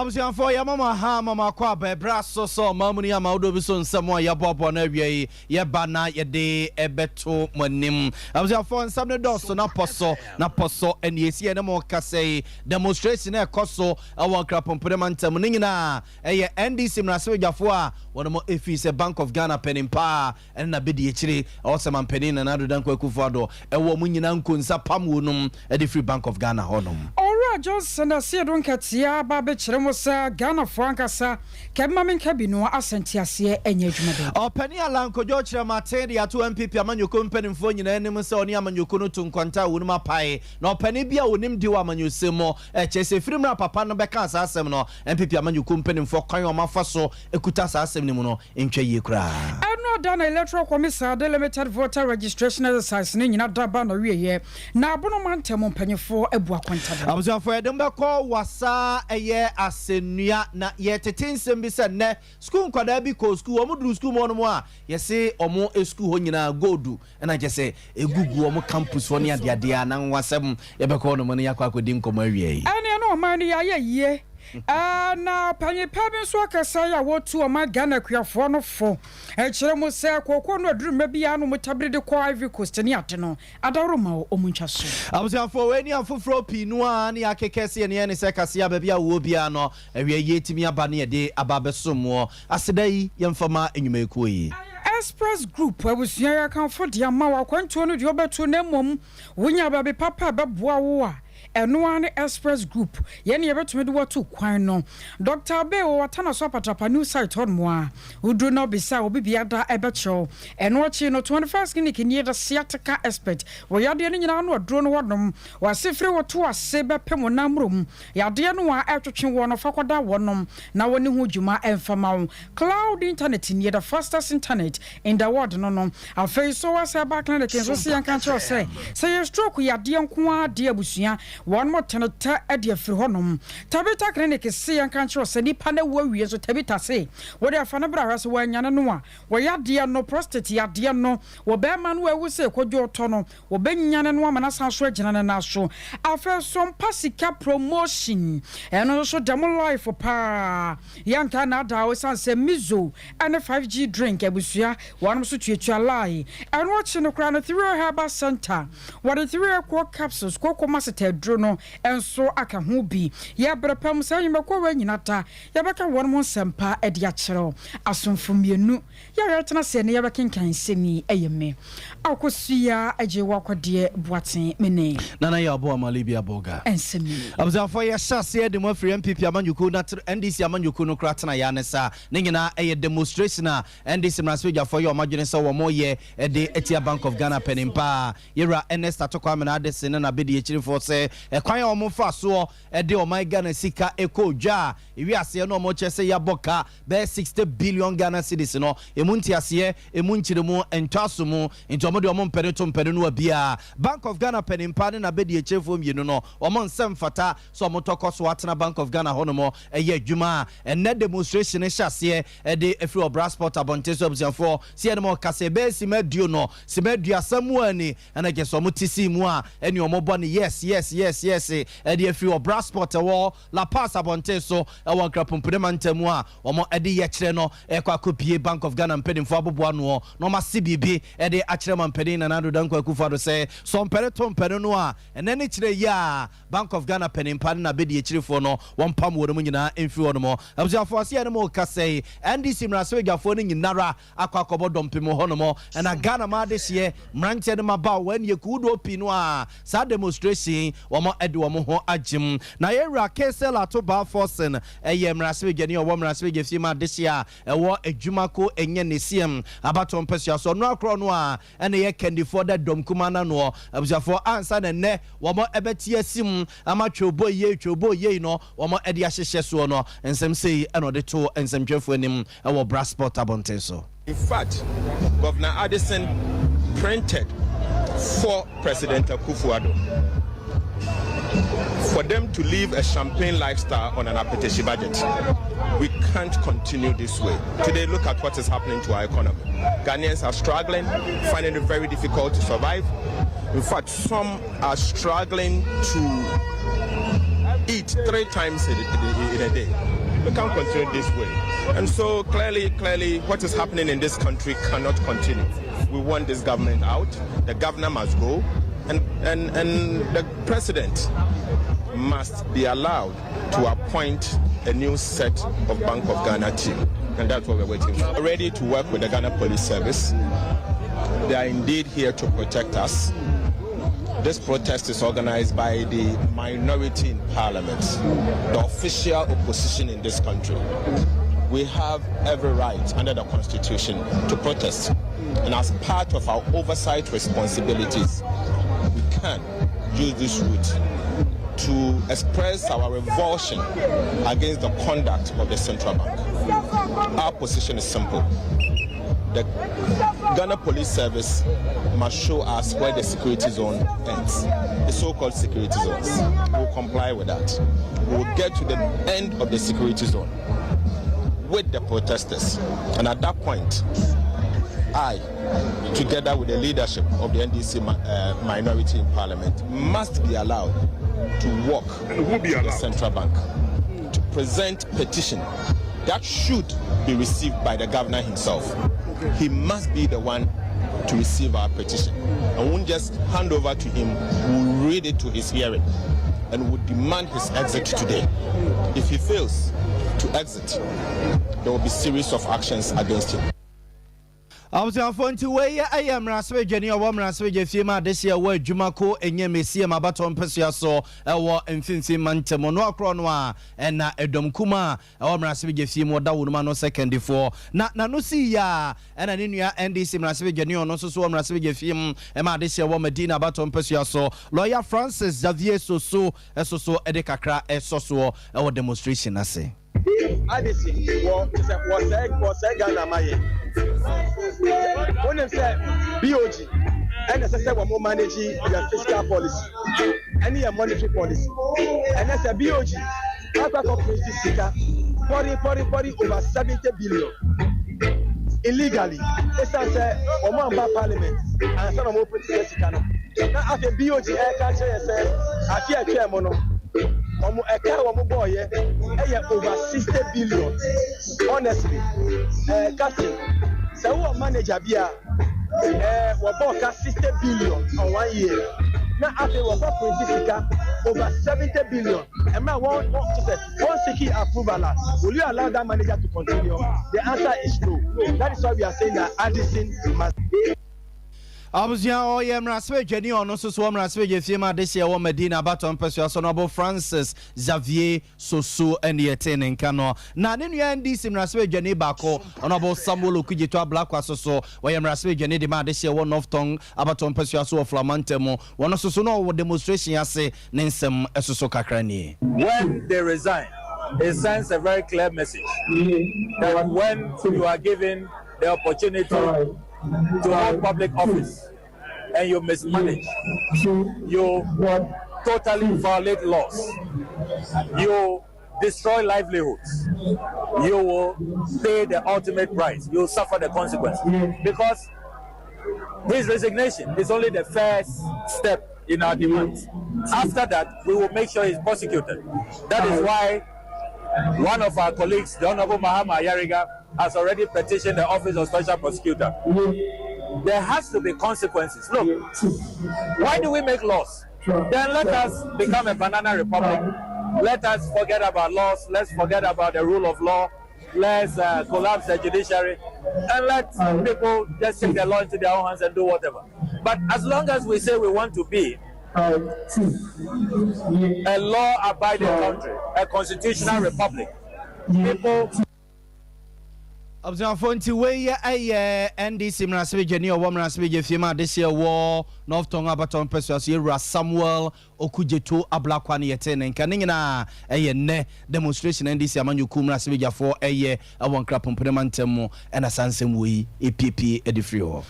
Abusuafoɔ, yɛma mo aha ma mo akɔ aba ɛberɛ aso sɛ ɔman mu no yɛ ama wodoɔ bi so nsɛm a yɛaboaboa no awia yi yɛba na yɛde ɛbɛto mo anim. Abusuafoɔ, nsɛm no dɔɔso na pɔ so na pɔ so ɛne ɛsi yɛne mo kasa yi, demonstration a ɛkɔ so ɛwɔ Nkrapompone mantam no nyinaa ɛyɛ NDC mmarahyɛbadwafoɔ a wɔn mo ɛfiri sɛ Bank of Ghana panin paa ɛne na bɛdi akyire ɛwɔ sɛ mampanin Nana Addo Dankwa Akufo-Addo ɛwɔ mo nyinaa nkonsa pam wɔ nom ɛde firi Bank of Ghana hɔnom. Owura Johnson Asiedu Nketia aba abɛkyerɛ mu sɛ Ghanafoɔ ankasa kɛmma menka bi no asɛnteaseɛ ɛnyɛ adwuma baabi. Ɔpanin Alan Kojo Kyerematen de ato NPP amanyɔkuo mpanimfoɔ nyinaa anim sɛ ɔne amanyɔkuo no to nkwanta a wɔnom apae na ɔpanin bi a wɔnim di wɔ amanyɔsɛm mu ɛkyɛ sɛ firi mmerɛ a papa no bɛka saa asɛm no, NPP amanyɔkuo mpanimfoɔ kwan a wɔafa so kuta saa asɛm no mu no ntwa yie koraa. Ɛno da na Electoral Commission de limited voter registration exercise no nyina da ba na wieɛ na Abono mantam mpanyinfoɔ abu akonta. Abusuafoɔ, yɛde bɛkɔ Wasa ɛyɛ asɛnnua na yɛtete nsɛm bi sɛ nnɛ sukuu nkwadaa bi kɔ sukuu, wɔn duru sukuu mu hɔnom a, yɛse wɔn sukuu hɔ nyinaa gold ɛna kyɛ sɛ egugu wɔn campus hɔ ne adeadeɛ a na nwasɛm yɛbɛkɔ hɔnom no yɛakɔ akɔdi nkɔmɔ awie yi. Ɛne ɛno ɔman no yɛayɛ yie na panyin pa bi nso akasa yi a wɔtu ɔman Ghana akuafoɔ no fo ɛkyerɛ mu sɛ kookoo no aduru mma biara no mu tabere de kɔ Ivory Coast ne ade no adaworo ma ɔmu ntwa so. Abusuafoɔ, wei ne afoforɔ pii no a ne yɛakeka sɛ yɛne yɛne sɛ kaseɛ a baabi a wowɔ biara no awia yie tumi aba ne yɛde aba abɛsom wɔ aseda yi yɛmfa ma nnwumayɛkuo yi. Express Group abusua, yɛkamfo de ama wo akwantuo no deɛ wobɛto na mmom wonya baabi papa a ɛbɛboa wo a, ɛno ara ne Express Group. Yɛne yɛbɛtumi de wɔto kwan no. Dr Abe wɔ Watana so Apatrapa new site hɔ nom a woduru na wobisa a obi biada ɛbɛkyerɛw. Ɛno akyi no, 21st Clinic nie da sciatica expert wɔ yadeɛ no nyinaa no aduro no hɔnom wɔase firi wo to ase bɛpem wo nan mmrom yadeɛ no a ɛtwetwe wɔ no fa kɔda wɔnom na wɔne ho dwuma ɛmfa ma wo. Cloud internet nie, the fastest internet in the world no. Afei so wɔsɛ ba clinic nso sɛ yɛnka nkyerɛw sɛ yɛ stroke yadeɛ nko ara deɛ, abusua wɔn mo tene tɛ de afiri hɔnom. Tabita Clinic se yɛnka nkyerɛw sɛ nipa no awu awie nso, Tabita se wɔde afa no bra hɔ sɛ wɔanyane no a wɔyɛ adeɛ no, prostate yadeɛ no wɔ bɛrima no awu sɛ kɔdwo tɔ no, wɔbɛnyane no ama no asan so agyina ne nan so. Afei so mpa sika promotion ɛno nso dɛm life paa yɛnka na ada ɛsiane sɛ Mizo ɛne 5G drink abusua wɔnom so tuatua line. Ɛno akyi no koraa no, Three Herbal Center wɔde Three Eco capsules koko maseta aduro no nso aka ho bi. Yɛbrɛ pam saa nnwumakuo wɔ nyina ta yɛbɛka wɔn mo nsɛmpa de akyerɛw asomfo mmienu yɛyɛ tena sɛ ne yɛbɛkenkan nsɛm yi. Ɛyɛ me Akosua Agye Wakɔdeɛ Boaten mene Nana yɛ ɔbo ama Libia Boga. Nsɛm yi. Abusuafoɔ, yɛhyɛ aseɛ de mu afiri NPP amanyɔkuo na NDC amanyɔkuo no kora tena yɛ ane saa ne nyinaa ɛyɛ demonstration a NDC mmarahyɛbadwafoɔ yɛ ɔmo adwene sɛ wɔn yɛ ɛde atia Bank of Ghana panin paa yɛwura Ernest Atokɔ Amena Adese ne n'abɛdi akyirifoɔ sɛ ɛkwan a wɔn fa soɔ ɛde ɔman Ghana sika ɛkɔ dwa a ewi aseɛ no ɔmo kyerɛ sɛ yɛabɔ ka bɛyɛ 60 billion Ghana cedis no emu nteaseɛ emu nkyerɛmu ntɔ aso mu, nti ɔmo de ɔmo mpɛne to mpɛne no a Bank of Ghana panin paa ne n'abɛdi akyirifoɔ mmienu no ɔmo nsɛm fata sɛ ɔmo tɔkɔ so atena Bank of Ghana hɔnom ɛyɛ adwuma a ɛnɛ demonstration hyɛ aseɛ ɛde afiri Ɔbra Sport abɔnten so. Abusuafoɔ, si ɛnum ɔkasa ɛbɛyɛ sima aduo no sima 30 mu ani ɛna kyɛ sɛ ɔmo te si mu a ɛne ɔmo bɔ ne yes ɛde afiri Ɔbra Sport ɛwɔ La Paz abɔnten so ɛwɔ Nkrapompone mantam a wɔn ɛde yɛkyerɛ no ɛkɔ akɔpie Bank of Ghana mpanimfoɔ aboboa noɔ na wɔn ase biribi ɛde akyerɛ ma mpanin Nana Addo Dankwa Akufo-Addo sɛ sɛ ɔmpɛne to mpɛne no a ɛnɛ ne kyerɛ yi a Bank of Ghana panimpa ne n'abɛdi akyirifoɔ no wɔmpam wɔn mu nyinaa mfiri hɔ nom. Abusuafoɔ, ase yɛn mo kasa yi, NDC mmarahyɛbadwafoɔ no nyinara akɔ akɔbɔ dɔmpem hɔ nom ɛna Ghana ma adehyeɛ mmeranteɛ no ma ba wɔn yɛ kuwudoɔ pii no a saa demonstration wɔn de wɔn ho agyem na yɛwura Cassiel Ato Baah Forson ɛyɛ mmarahyɛbadwani a ɔwɔ mmarahyɛbadwa fie mu adehyeɛ a ɛwɔ adwumako ɛnyɛ ne siam abatoɔ mpɛsua so ɔno akorɔ no a ɛna yɛ kandifoɔ da dɔm kuma nanoɔ. Abusuafoɔ, ansa na nnɛ wɔn ɛbɛte asim ama twɛwbɔ yie twɛwbɔ yie no wɔn ɛde ahyehyɛ soɔ no, nsɛm sei ɛna ɔde to nsɛmtwerɛfoɔ anim ɛwɔ Brasport abɔnten so. In fact, Governor Addison printed for President Akufo-Addo for them to live a champagne lifestyle on an akpeteshie budget. We can't continue this way. Today, look at what is happening to our economy. Ghanaians are struggling, finding it very difficult to survive. In fact, some are struggling to eat three times in a day. We can't continue this way. And so clearly, clearly, what is happening in this country cannot continue. We want this government out. The governor must go. And the president must be allowed to appoint a new set of Bank of Ghana team. And that's what we're waiting for. We're ready to work with the Ghana Police Service. They are indeed here to protect us. This protest is organized by the minority in parliament, the official opposition in this country. We have every right under the constitution to protest. And as part of our oversight responsibilities, we can use this route to express our revulsion against the conduct of the central bank. Our position is simple. The Ghana Police Service must show us where the security zone ends, the so-called security zones. We'll comply with that. We'll get to the end of the security zone with the protesters. And at that point, I, together with the leadership of the NDC minority in parliament, must be allowed to walk And be to the central bank to present petition that should be received by the governor himself. He must be the one to receive our petition. And won't just hand over to him, we'll read it to his hearing and will demand his exit today. If he fails to exit, there will be series of actions against him. Abusuafoɔ, nti wei ɛyɛ mmarahyɛbadwani a ɔwɔ mmarahyɛbadwa fie mu adehyeɛ ɛwɔ Ajumako Enyan Essiam abatɔ mpɛsua so ɛwɔ Mfimfini mantam no akorɔ no a ɛna ɛdɔm kum a ɛwɔ mmarahyɛbadwa fie mu ɔda wɔn mu ano sɛ kandifoɔ na n'ano si yie a ɛna ne nua NDC mmarahyɛbadwani ɔno nso so wɔ mmarahyɛbadwa fie mu ɛma adehyeɛ ɛwɔ Madina abatɔ mpɛsua so, Lawyer Francis Xavier Soso, ɛso so ɛde kakra ɛsɔ soɔ ɛwɔ demonstration ase. Addison wɔ sɛ wɔsɛe Ghana ma yɛ. Wonim sɛ BOG ɛna ɛsɛ sɛ wɔn manage yɛ fiscal policy ɛne yɛ monetary policy. Ɛnɛ sɛ BOG akɔ akɔ print sika pɔri pɔri pɔri over 70 billion illegally, esan sɛ wɔn amba parliament ansa na wɔn print sɛ sika no, na afei BOG ɛka kyerɛ yɛ sɛ afi atwa mu no, wɔn ɛka a wɔn bɔɔyɛ ɛyɛ over 60 billion. Honestly, captain, sɛ wowɔ manager bi a wɔbɔ ka 60 billion on one year, na afei wɔkɔ print sika over 70 billion ɛmɛ wɔn ti sɛ wɔn seeking approval a, will you allow that manager to continue? The answer is no. That is why we are saying that Addison must. Abusua, ɔyɛ mmarahyɛbadwani ɔno nso so wɔ mmarahyɛbadwa fie mu adehyeɛ wɔ Madina abatɔ mpɛsua so no, ɔbɔ Francis Xavier Soso ɛne yɛte ne nka no. Na ne nua NDC mmarahyɛbadwani baako, ɔno Samuel Okudzeto Ablakwa so so wɔyɛ mmarahyɛbadwani de ma adehyeɛ wɔ North Tongu abatɔ mpɛsua so wɔ Flamanta mu, wɔno nso so na ɔwɔ demonstration ase, ne nsɛm ɛso so kakra nie. When they resign, it sends a very clear message that when you are given the opportunity to hold public office and you mismanage, you totally violate laws, you destroy livelihoods, you will pay the ultimate price. You will suffer the consequence. Because his resignation is only the first step in our demands. After that, we will make sure he's prosecuted. That is why one of our colleagues, the Honorable Mahama Ayariga, has already petitioned the Office of Special Prosecutor. There has to be consequences. Look, why do we make laws? Then let us become a banana republic. Let us forget about laws. Let's forget about the rule of law. Let's collapse the judiciary and let people just take the law into their own hands and do whatever. But as long as we say we want to be a law abiding country, a constitutional republic, people Abusuafoɔ, nti wei yɛ ɛyɛ NDC mmarahyɛbadwani a ɔwɔ mmarahyɛbadwa fie mu adehyeɛ wɔ North Tongu abatɔ mpɛsua so, yɛwura Samuel Okudzeto Ablakwa no yɛte ne nka. Ne nyinaa ɛyɛ nnɛ demonstration NDC amanyɔkuo mmarahyɛbadwafoɔ ɛyɛ ɛwɔ Nkrapompene mantam mu, ɛna saa nsɛm wɔ yi ɛpiepie ɛde firi hɔ.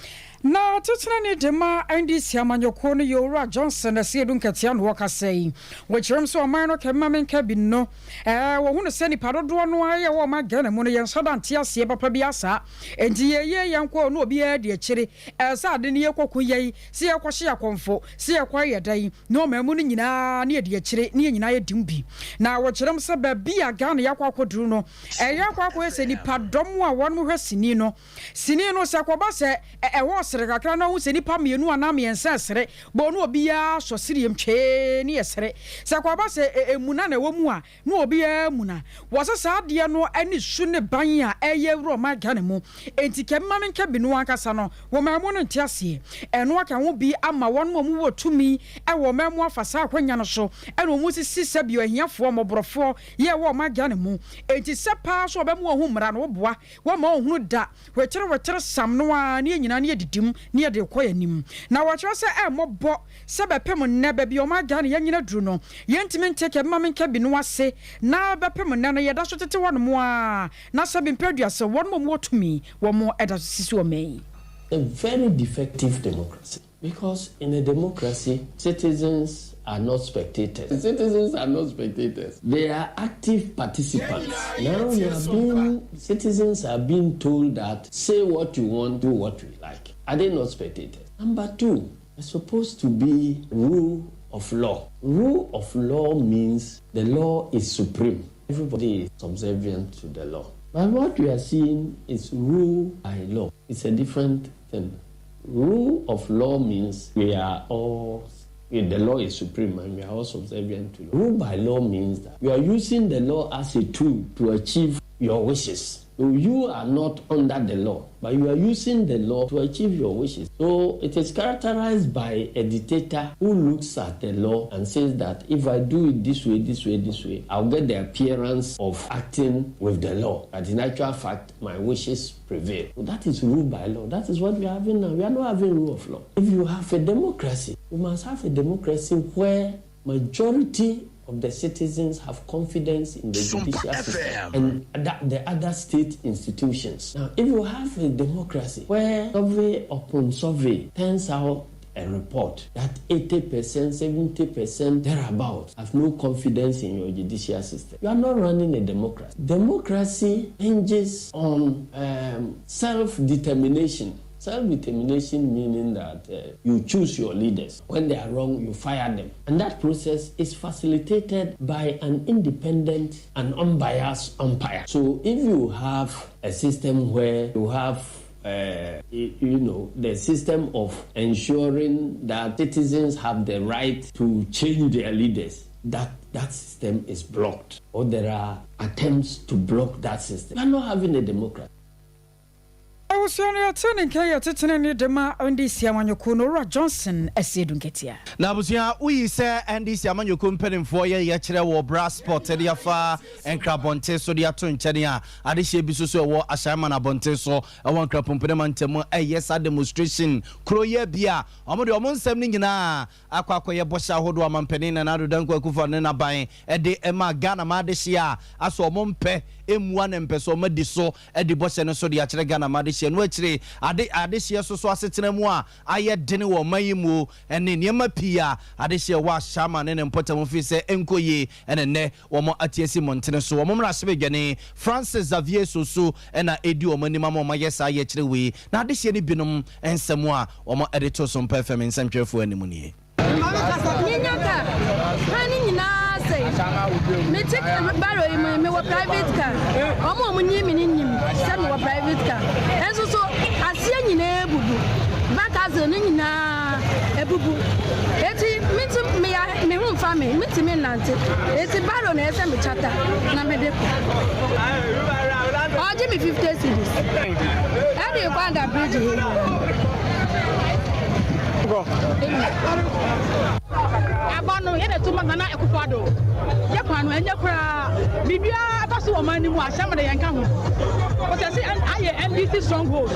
Na titenani de ma NDC amanyɔkuo no yɛ Owura Johnson Asiedu Nketia na ɔkasa yi. Wɔkyerɛm sɛ ɔman no kɛmma menka bi no, ɛɛ wɔhunu sɛ nipa dodoɔ no ara yɛ wɔ ɔman Ghana mu no yɛnhyɛ da nte aseɛ papa bi asa. Enti yɛyɛ yɛn kɔ na obiara di akyire. Ɛɛ sɛ ade no yɛkɔko yɛi, sɛ yɛkɔhye akɔmfo, sɛ yɛkɔ yɛ dɛn, na ɔman mu no nyinaa ne yɛdi akyire ne yɛn nyinaa yɛdi mu bi. Na wɔkyerɛm sɛ baabi a Ghana yɛakɔ akɔduru no, ɛyɛ akɔ akɔyɛ sɛ nipadɔm a wɔn hwɛ sini no. Sini no, sɛ kɔba sɛ ɛhɔ sere kakra na wohu sɛ nnipa mmienu anaa mmiɛnsa resere, bɔ na obiara sɔ sereɛm twee ne yɛsere. Sɛ kɔba sɛ emuna na ɛwɔ mu a, na obiara muna. Wɔsɛ saa adeɛ no ne su ne ban a ɛyɛ awura ɔman Ghana mu. Enti kɛ mma menka bi no ankasa no, wɔn mu no nte aseɛ. Ɛno aka ho bi ama wɔn a wɔwɔ tumi wɔ ɔman mu afa saa akwanya no so ɛna wɔn sisi sɛbio ahiafoɔ, mmɔborɔfoɔ yɛ wɔ ɔman Ghana mu. Enti sɛ paa so ɔbɛma wɔn ho mmara no, woboa wɔma ɔhunu da wetere sam no a ne yɛn nyinaa ne yɛdidim ne yɛde kɔ yɛn anim. Na wɔkyerɛ sɛ ɛmmɔbɔ sɛ bɛpem nnɛ baabi a ɔman Ghana yɛnyina duru no, yɛntumi nte kɛ mma menka bi no ase na bɛpem nnɛ no yɛda so tete hɔ nom a na sɛ bempɛ aduasa wɔn mo wɔ tumi wɔn mo ɛda so sisi ɔman yi. A very defective democracy. Because in a democracy, citizens are not spectators. Citizens are not spectators. They are active participants. Now you are being, citizens are being told that say what you want, do what you like. Are they not spectators? Number two, it's supposed to be rule of law. Rule of law means the law is supreme. Everybody is subservient to the law. But what we are seeing is rule by law. It's a different thing. Rule of law means we are all, the law is supreme and we are all subservient to law. Rule by law means that you are using the law as a tool to achieve your wishes. So you are not under the law, but you are using the law to achieve your wishes. So it is characterized by a dictator who looks at the law and says that if I do it this way, this way, this way, I'll get the appearance of acting with the law. But in actual fact, my wishes prevail. So that is rule by law. That is what we are having now. We are not having rule of law. If you have a democracy, you must have a democracy where majority of the citizens have confidence in the judicial system and that the other state institutions. Now, if you have a democracy where survey upon survey turns out a report that 80%, 70% thereabouts have no confidence in your judicial system, you are not running a democracy. Democracy hinges on self-determination. Self-determination meaning that you choose your leaders. When they are wrong, you fire them. And that process is facilitated by an independent and unbiased umpire. So if you have a system where you have the system of ensuring that citizens have the right to change their leaders, that system is blocked, or there are attempts to block that system. We are not having a democracy. Awusua no yɛte ne nka yɛ tetene ne de ma NDC amanyɔkuo no Owura Johnson Asiedu Nketia. Na abusua, woyi sɛ NDC amanyɔkuo mpanimfoɔ yɛ yɛkyerɛ wɔ Bra Sport de afa Nkrabɔnten so de ato nkyɛne a adehyɛ bi so so ɛwɔ Ahyɛnma no abɔnten so ɛwɔ Nkrapompene ma ntamu ɛyɛ saa demonstration kuro yɛ bi a ɔmo de ɔmo nsɛm no nyinaa akɔ akɔyɛ bɔhyɛ ahodoɔ amampanin Nana Addo Dankwa Akufo ne n'aban ɛde ɛma Ghana ma adehyɛ a asɔ ɔmo mpɛ emua ne mpɛ so ɔmo adi so ɛde bɔhyɛ no so de akyerɛ Ghana ma adehyɛ no akyire ade adehyɛ so so asetena mu a ayɛ dene wɔ ɔman yi mu ɛne nneɛma pii a adehyɛ wɔ Ahyɛnma ne ne mpɔtam fi sɛ ɛnkɔ yie. Ɛne nnɛ wɔn ate asi mmɔntene so, wɔn mmarahyɛbadwani Francis Xavier Soso ɛna edi wɔn anim ama wɔn ayɛ saa yɛkyerɛ wei. Na adehyɛ no binom nsɛm a wɔn ɛde to so mpa fam nsɛmtwerɛfoɔ anim nie. Menya car kwan ne nyinaa sɛ mete barrow yi mu, mewɔ private car. Ɔmo a ɔmo nyi me ne nim sɛ mewɔ private car. Ɛnso so aseɛ nyinaa ebubu, back axle ne nyinaa ebubu, eti meti meya me ho nfa me metumi nnante, eti barrow na ɛsɛ me charter na mede kɔ. Ɔgye me 50 cedis ɛde kɔ under bridge yi. Aba no yɛde to ma Nana Akufo Addo. Yɛ kwan no ɛnyɛ koraa, biribiara ɛba so wɔ ɔman no mu a Ahyɛn de yɛn ka ho wɔsɛ sɛ ayɛ NDC stronghold,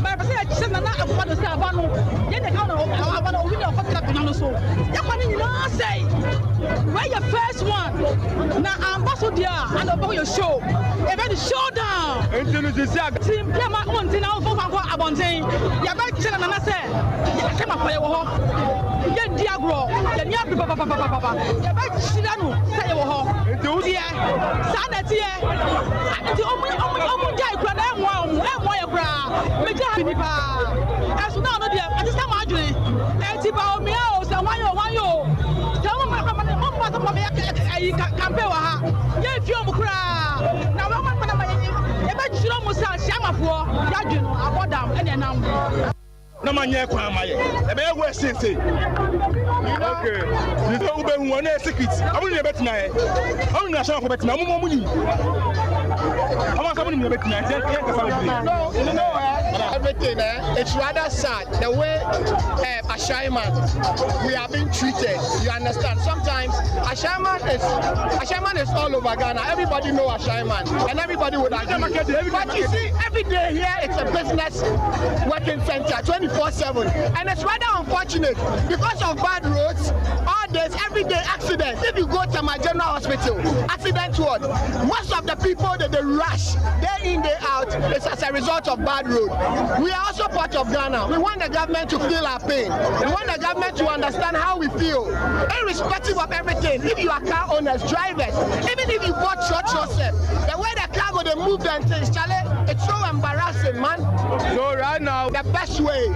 but pɛ sɛ yɛkyerɛ Nana Akufo Addo sɛ aba no yɛde ka no, aba no owi ne ɔkɔtena akonnwa. akonnwa no so. Yɛkwan no nyinaa sɛe. Wei yɛ first one. Na amba so deɛ a, ana ɔbɛkɔ yɛ show. Yɛbɛ de show down. Nti no sisi a. Ti mpia ma wɔn ti na wɔn fa nkɔ abɔnten. Yɛbɛkyerɛ Nana sɛ yɛasɛm afa yɛwɔ hɔ. Yɛndi agorɔ. Yɛni abere papapapapapa. Yɛbɛkyerɛ no sɛ yɛwɔ hɔ. Nti wo. Teɛ. Saa na ɛteɛ. Nti ɔmo ɔmo ɔmo gyae koraa na ɛmmoa ɔmo ɛmmoa yɛ koraa. Megye ha ni paa. Ɛso na ɔno deɛ ɛte sɛ mo adwene. Ɛnti Bawumia o sɛ hwan o hwan o. Sɛ ɔmo ma ɔmo ma sɛ ɔmo yɛ ɛyi campaign wɔ ha. Yɛnfie ɔmo koraa. Na wɔn ma na yɛbɛkyerɛ ɔmo sɛ Ahyiamafoɔ yɛadwene no abɔ dam ɛna ɛnam. Na ma nyɛ kwan ma yɛ ɛbɛyɛ wɔ ɛsese okay sɛ wobɛhu wɔn ɛyɛ secret ɔmo nyina bɛtumi ayɛ ɔmo nyina ahyɛn akɔ bɛtumi ɔmo ɔmo nim ɔmo asɛ ɔmo nim bɛtumi ayɛ yɛn kasa bebree. No, everything, eh? It's rather sad the way Ashaiman we are being treated. You understand? Sometimes Ashaiman is all over Ghana. Everybody know Ashaiman, and everybody would agree. But you see, every day here it's a business working center, 24/7, and it's rather unfortunate because of bad roads. All days, every day accidents. If you go to my general hospital, accident ward, most of the people that they rush, day in, day out, it's as a result of bad road. We are also part of Ghana. We want the government to feel our pain. We want the government to understand how we feel, irrespective of everything. If you are car owners, drivers, even if you bought church yourself, the way the car go, they move them things, Charlie, it's so embarrassing, man. So right now, the best way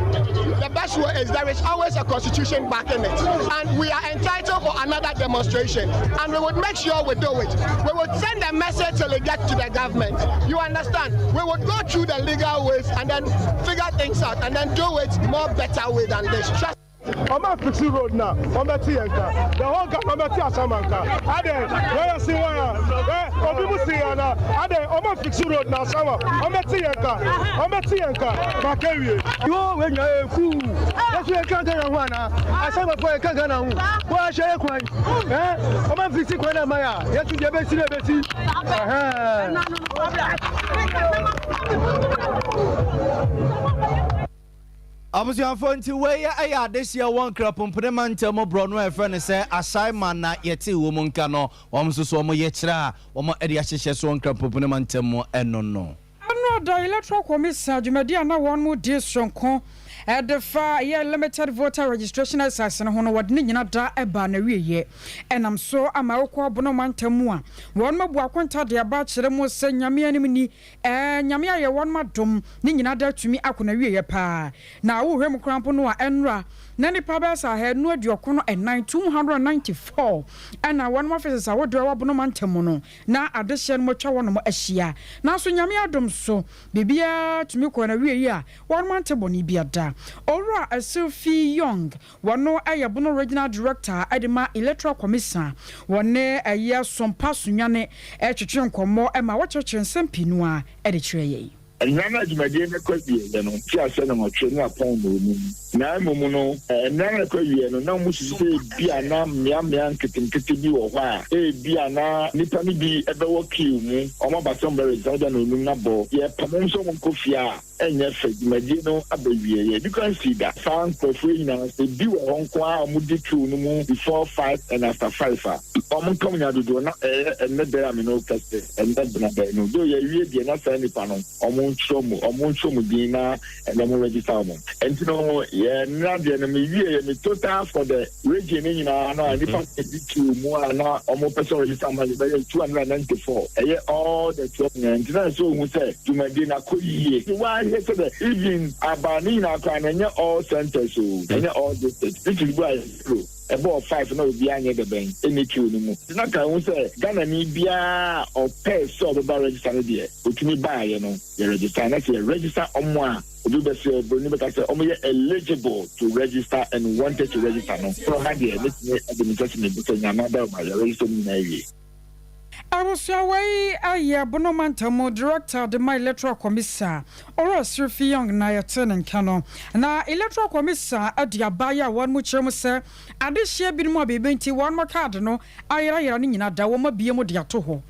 is there is always a constitution backing it, and we are entitled for another demonstration, and we would make sure we do it. We would send a message till it gets to the government. You understand? We would go through the legal ways and then figure things out, and then do it more better way than this. Trust. Ɔmo afix road na ɔmo bɛ ti yɛn ka the whole Ghana, ɔmo bɛ ti Ashaiman ka adɛ wɔyɛ si wɔn a ɛ obi mu si yɛn na adɛ ɔmo afix road na Ashaiman, ɔmo bɛ ti yɛn ka, ɔmo bɛ ti yɛn ka ma kɛ wie. Yo, wei nya eku yɛso yɛ ka Ghana ho ana Ashaimanfoɔ yɛ ka Ghana ho wɔn ahyɛ yɛ kwan ɛ ɔmo afix kwan na ma yɛ a yɛso deɛ bɛsi na bɛsi ɛhɛn. Abusuafoɔ, nti wei ɛyɛ adehyeɛ wɔ Nkrapompene mantam borɔ no a ɛfrɛ no sɛ Ashaiman na yɛte wɔ mu nka no. Wɔn nso so wɔn yɛ kyerɛ a wɔn de ahyehyɛ so wɔ Nkrapompene mantam mu ɛno no. Ɛno da Electoral Commission dwumadi a na wɔn mu di soronko ɛde fa yɛ limited voter registration exercise no ho no, wɔde ne nyina da ɛba na wieyɛ. Ɛnam so ama ɛwokɔ Bono mantam mu a wɔn abu akonta de aba akyerɛ mu sɛ Nyame anim ni ɛɛ Nyame ayɛ wɔn adom ne nyina da atumi akɔ na wieyɛ paa. Na wohwɛ mu koraa mpo no a, ɛnora na nipa bɛyɛ sɛ 294, 294, ɛna wɔn offices ahodoɔ ɛwɔ Bono mantam mu no na adehyɛ no atwa wɔn ahyia. Nanso Nyame adom so biribiara tumi kɔ na wie yi a wɔn ante bɔne bi ada. Owura Asilfi Young, wɔno ɛyɛ Bono Regional Director ɛde ma Electoral Commission, wɔne ɛyɛ Sompa Sunwane ɛtwetwe nkɔmmɔ ɛma wɔkyerɛkyerɛ nsɛm pii no a ɛde kyerɛ yɛn. Nnura no adwumadie no kɔ wieɛ no, fi asɛ no nwɔtwe ne apɔn na onum na mmom no, nnura no kɔ wieɛ no na wɔn susu sɛ ebi a na mmeammea nketenkete bi wɔ hɔ a ebi a na nipa no bi ɛbɛwɔ queue mu, wɔn aba sɛ wɔn bɛ register na onum na bɔ yɛ pam wɔn nso wɔn nkɔ fie a ɛnyɛ fɛ. Dwumadie no aba wieɛ ebi kwan si da saa nkurɔfoɔ yi nyinaa ebi wɔ hɔ nko a wɔn di queue no mu before 5 and after 5 a wɔn nka wɔn nya dodoɔ na ɛyɛ ɛnɛ dɛ a mi no kɛse ɛnɛ bena dɛ no do yɛ wie deɛ na saa nipa no ɔmo ntwerɛ mu din na ɛnɛ ɔmo register ɔmo. Nti no yɛ nnura deɛ no mi wie yɛ mi total for the region ne nyinaa no a nipa di queue mu a na ɔmo pɛ sɛ register ma yɛ bɛyɛ 294, ɛyɛ all the 12 nyinaa. Nti na ɛsɛ ohun sɛ dwumadie na kɔ yie wahwɛ sɛ dɛ even aba ne nyinaa koraa na ɛnyɛ all centers o, ɛnyɛ all districts. District bi a yɛ zero ɛbɔɔ 5 na obi anyɛ dɛbɛn ɛne queue no mu na ka ho sɛ Ghana ni biara ɔpɛɛ sɛ ɔbɛba register no deɛ otumi baayɛ no yɛ register na sɛ yɛ register ɔmo a obi bɛsɛ obroni bɛka sɛ ɔmo yɛ eligible to register and wanted to register no sɛ ɔha deɛ metumi ɛde me nsa si me bo sɛ Nyame ada ɔma yɛ register mu nyinaa wie. Abusua wei ayɛ Bono mantam mu Director de ma Electoral Commissa, Owura Sirifi Young na yɛtee ne nka no. Na Electoral Commissa de aba yi a wɔn mu kyerɛ mu sɛ adehyeɛ binom a biribi nti wɔn kaade no ayerayera no nyina da wɔn abue mu de ato hɔ.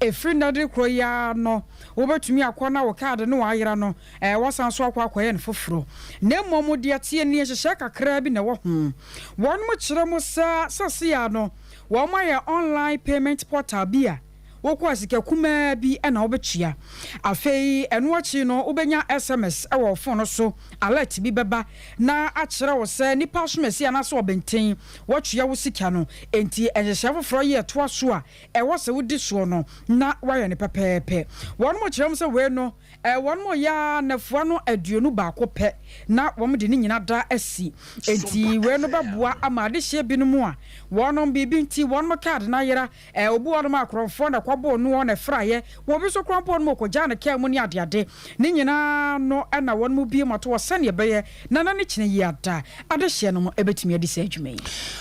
Ɛfiri nnɛ de rekorɔ yi ara no wobɛtumi akɔ na wo kaade no a ayera no woasan nso akɔ akɔyɛ no foforɔ. Na mmom deɛ ɛteɛ nie, nhyehyɛɛ kakraa bi na ɛwɔ ho. Wɔn mu kyerɛ mu sɛ seesei ara no Wɔayɛ online payment portal bi a wokɔ a sika kumaa bi na wobɛtua. Afei ɛno akyi no wobɛnya sms wɔ wo fon no so, alert bi bɛba na akyerɛ wo sɛ nipa asomasi anaasɛ ɔbɛnten watua wo sika no. Enti nhyehyɛe foforɔ yi a ɛtoa so a ɛwɔ sɛ wodi soɔ no na woayɛ no pɛpɛɛpɛ. Wɔn kyerɛ mu sɛ wei no Wɔn yɛ ara nnafua no 21 pɛ na wɔde ne nyina da asi. Enti wei no bɛboa ama adehyeɛ binom a wɔnom biribi nti wɔnom kaad no ayera. Obi wɔ hɔnom a korɔmfoɔ na ɛkɔboo noɔ na ɛfraeɛ, wɔ obi nso korɔmfoɔ no ɔkɔgyaa no kaa mu ne adeade. Ne nyinaa no na wɔnom bue mu ato hɔ sɛdeɛ ɛbɛyɛ na na ne kyene yi ada. Adehyeɛ nom bɛtumi adi saa dwuma yi.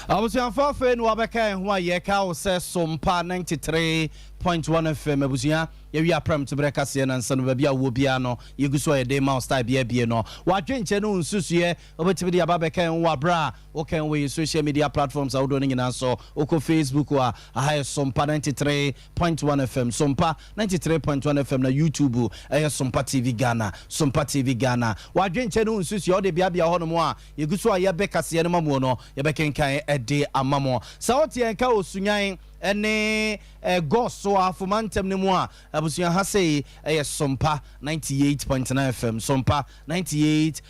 Abusuafoɔ afei na wabɛka yɛn ho a yɛka wo sɛ Sompa 93.1 FM abusua. Yɛwie aprɛm to berɛ kaseɛ nansa no baabi a wowɔ biara no yɛgu so a yɛde rema wo style biara bie no w'adwenkyɛ ne wo nsusuiɛ wobɛtumi de aba abɛka yɛn ho wɔ aberɛ a woka yɛn wɔ yɛn social media platforms ahodoɔ no nyinaa so. Wokɔ Facebook a aha yɛ Sompa 93.1 FM, Sompa 93.1 FM na YouTube ɛyɛ Sompa TV Ghana, Sompa TV Ghana. W'adwenkyɛ ne wo nsusuiɛ wode beabea hɔnom a yɛgu so a yɛbɛ kaseɛ no ma muo no yɛbɛkenkan de ama mo. Sɛ wote yɛn nka wɔ Sunyani ne Ɛgɔ so Ahafo mantam no mu a abusua ha sei yɛ Sompa 98.9 FM, Sompa 98.9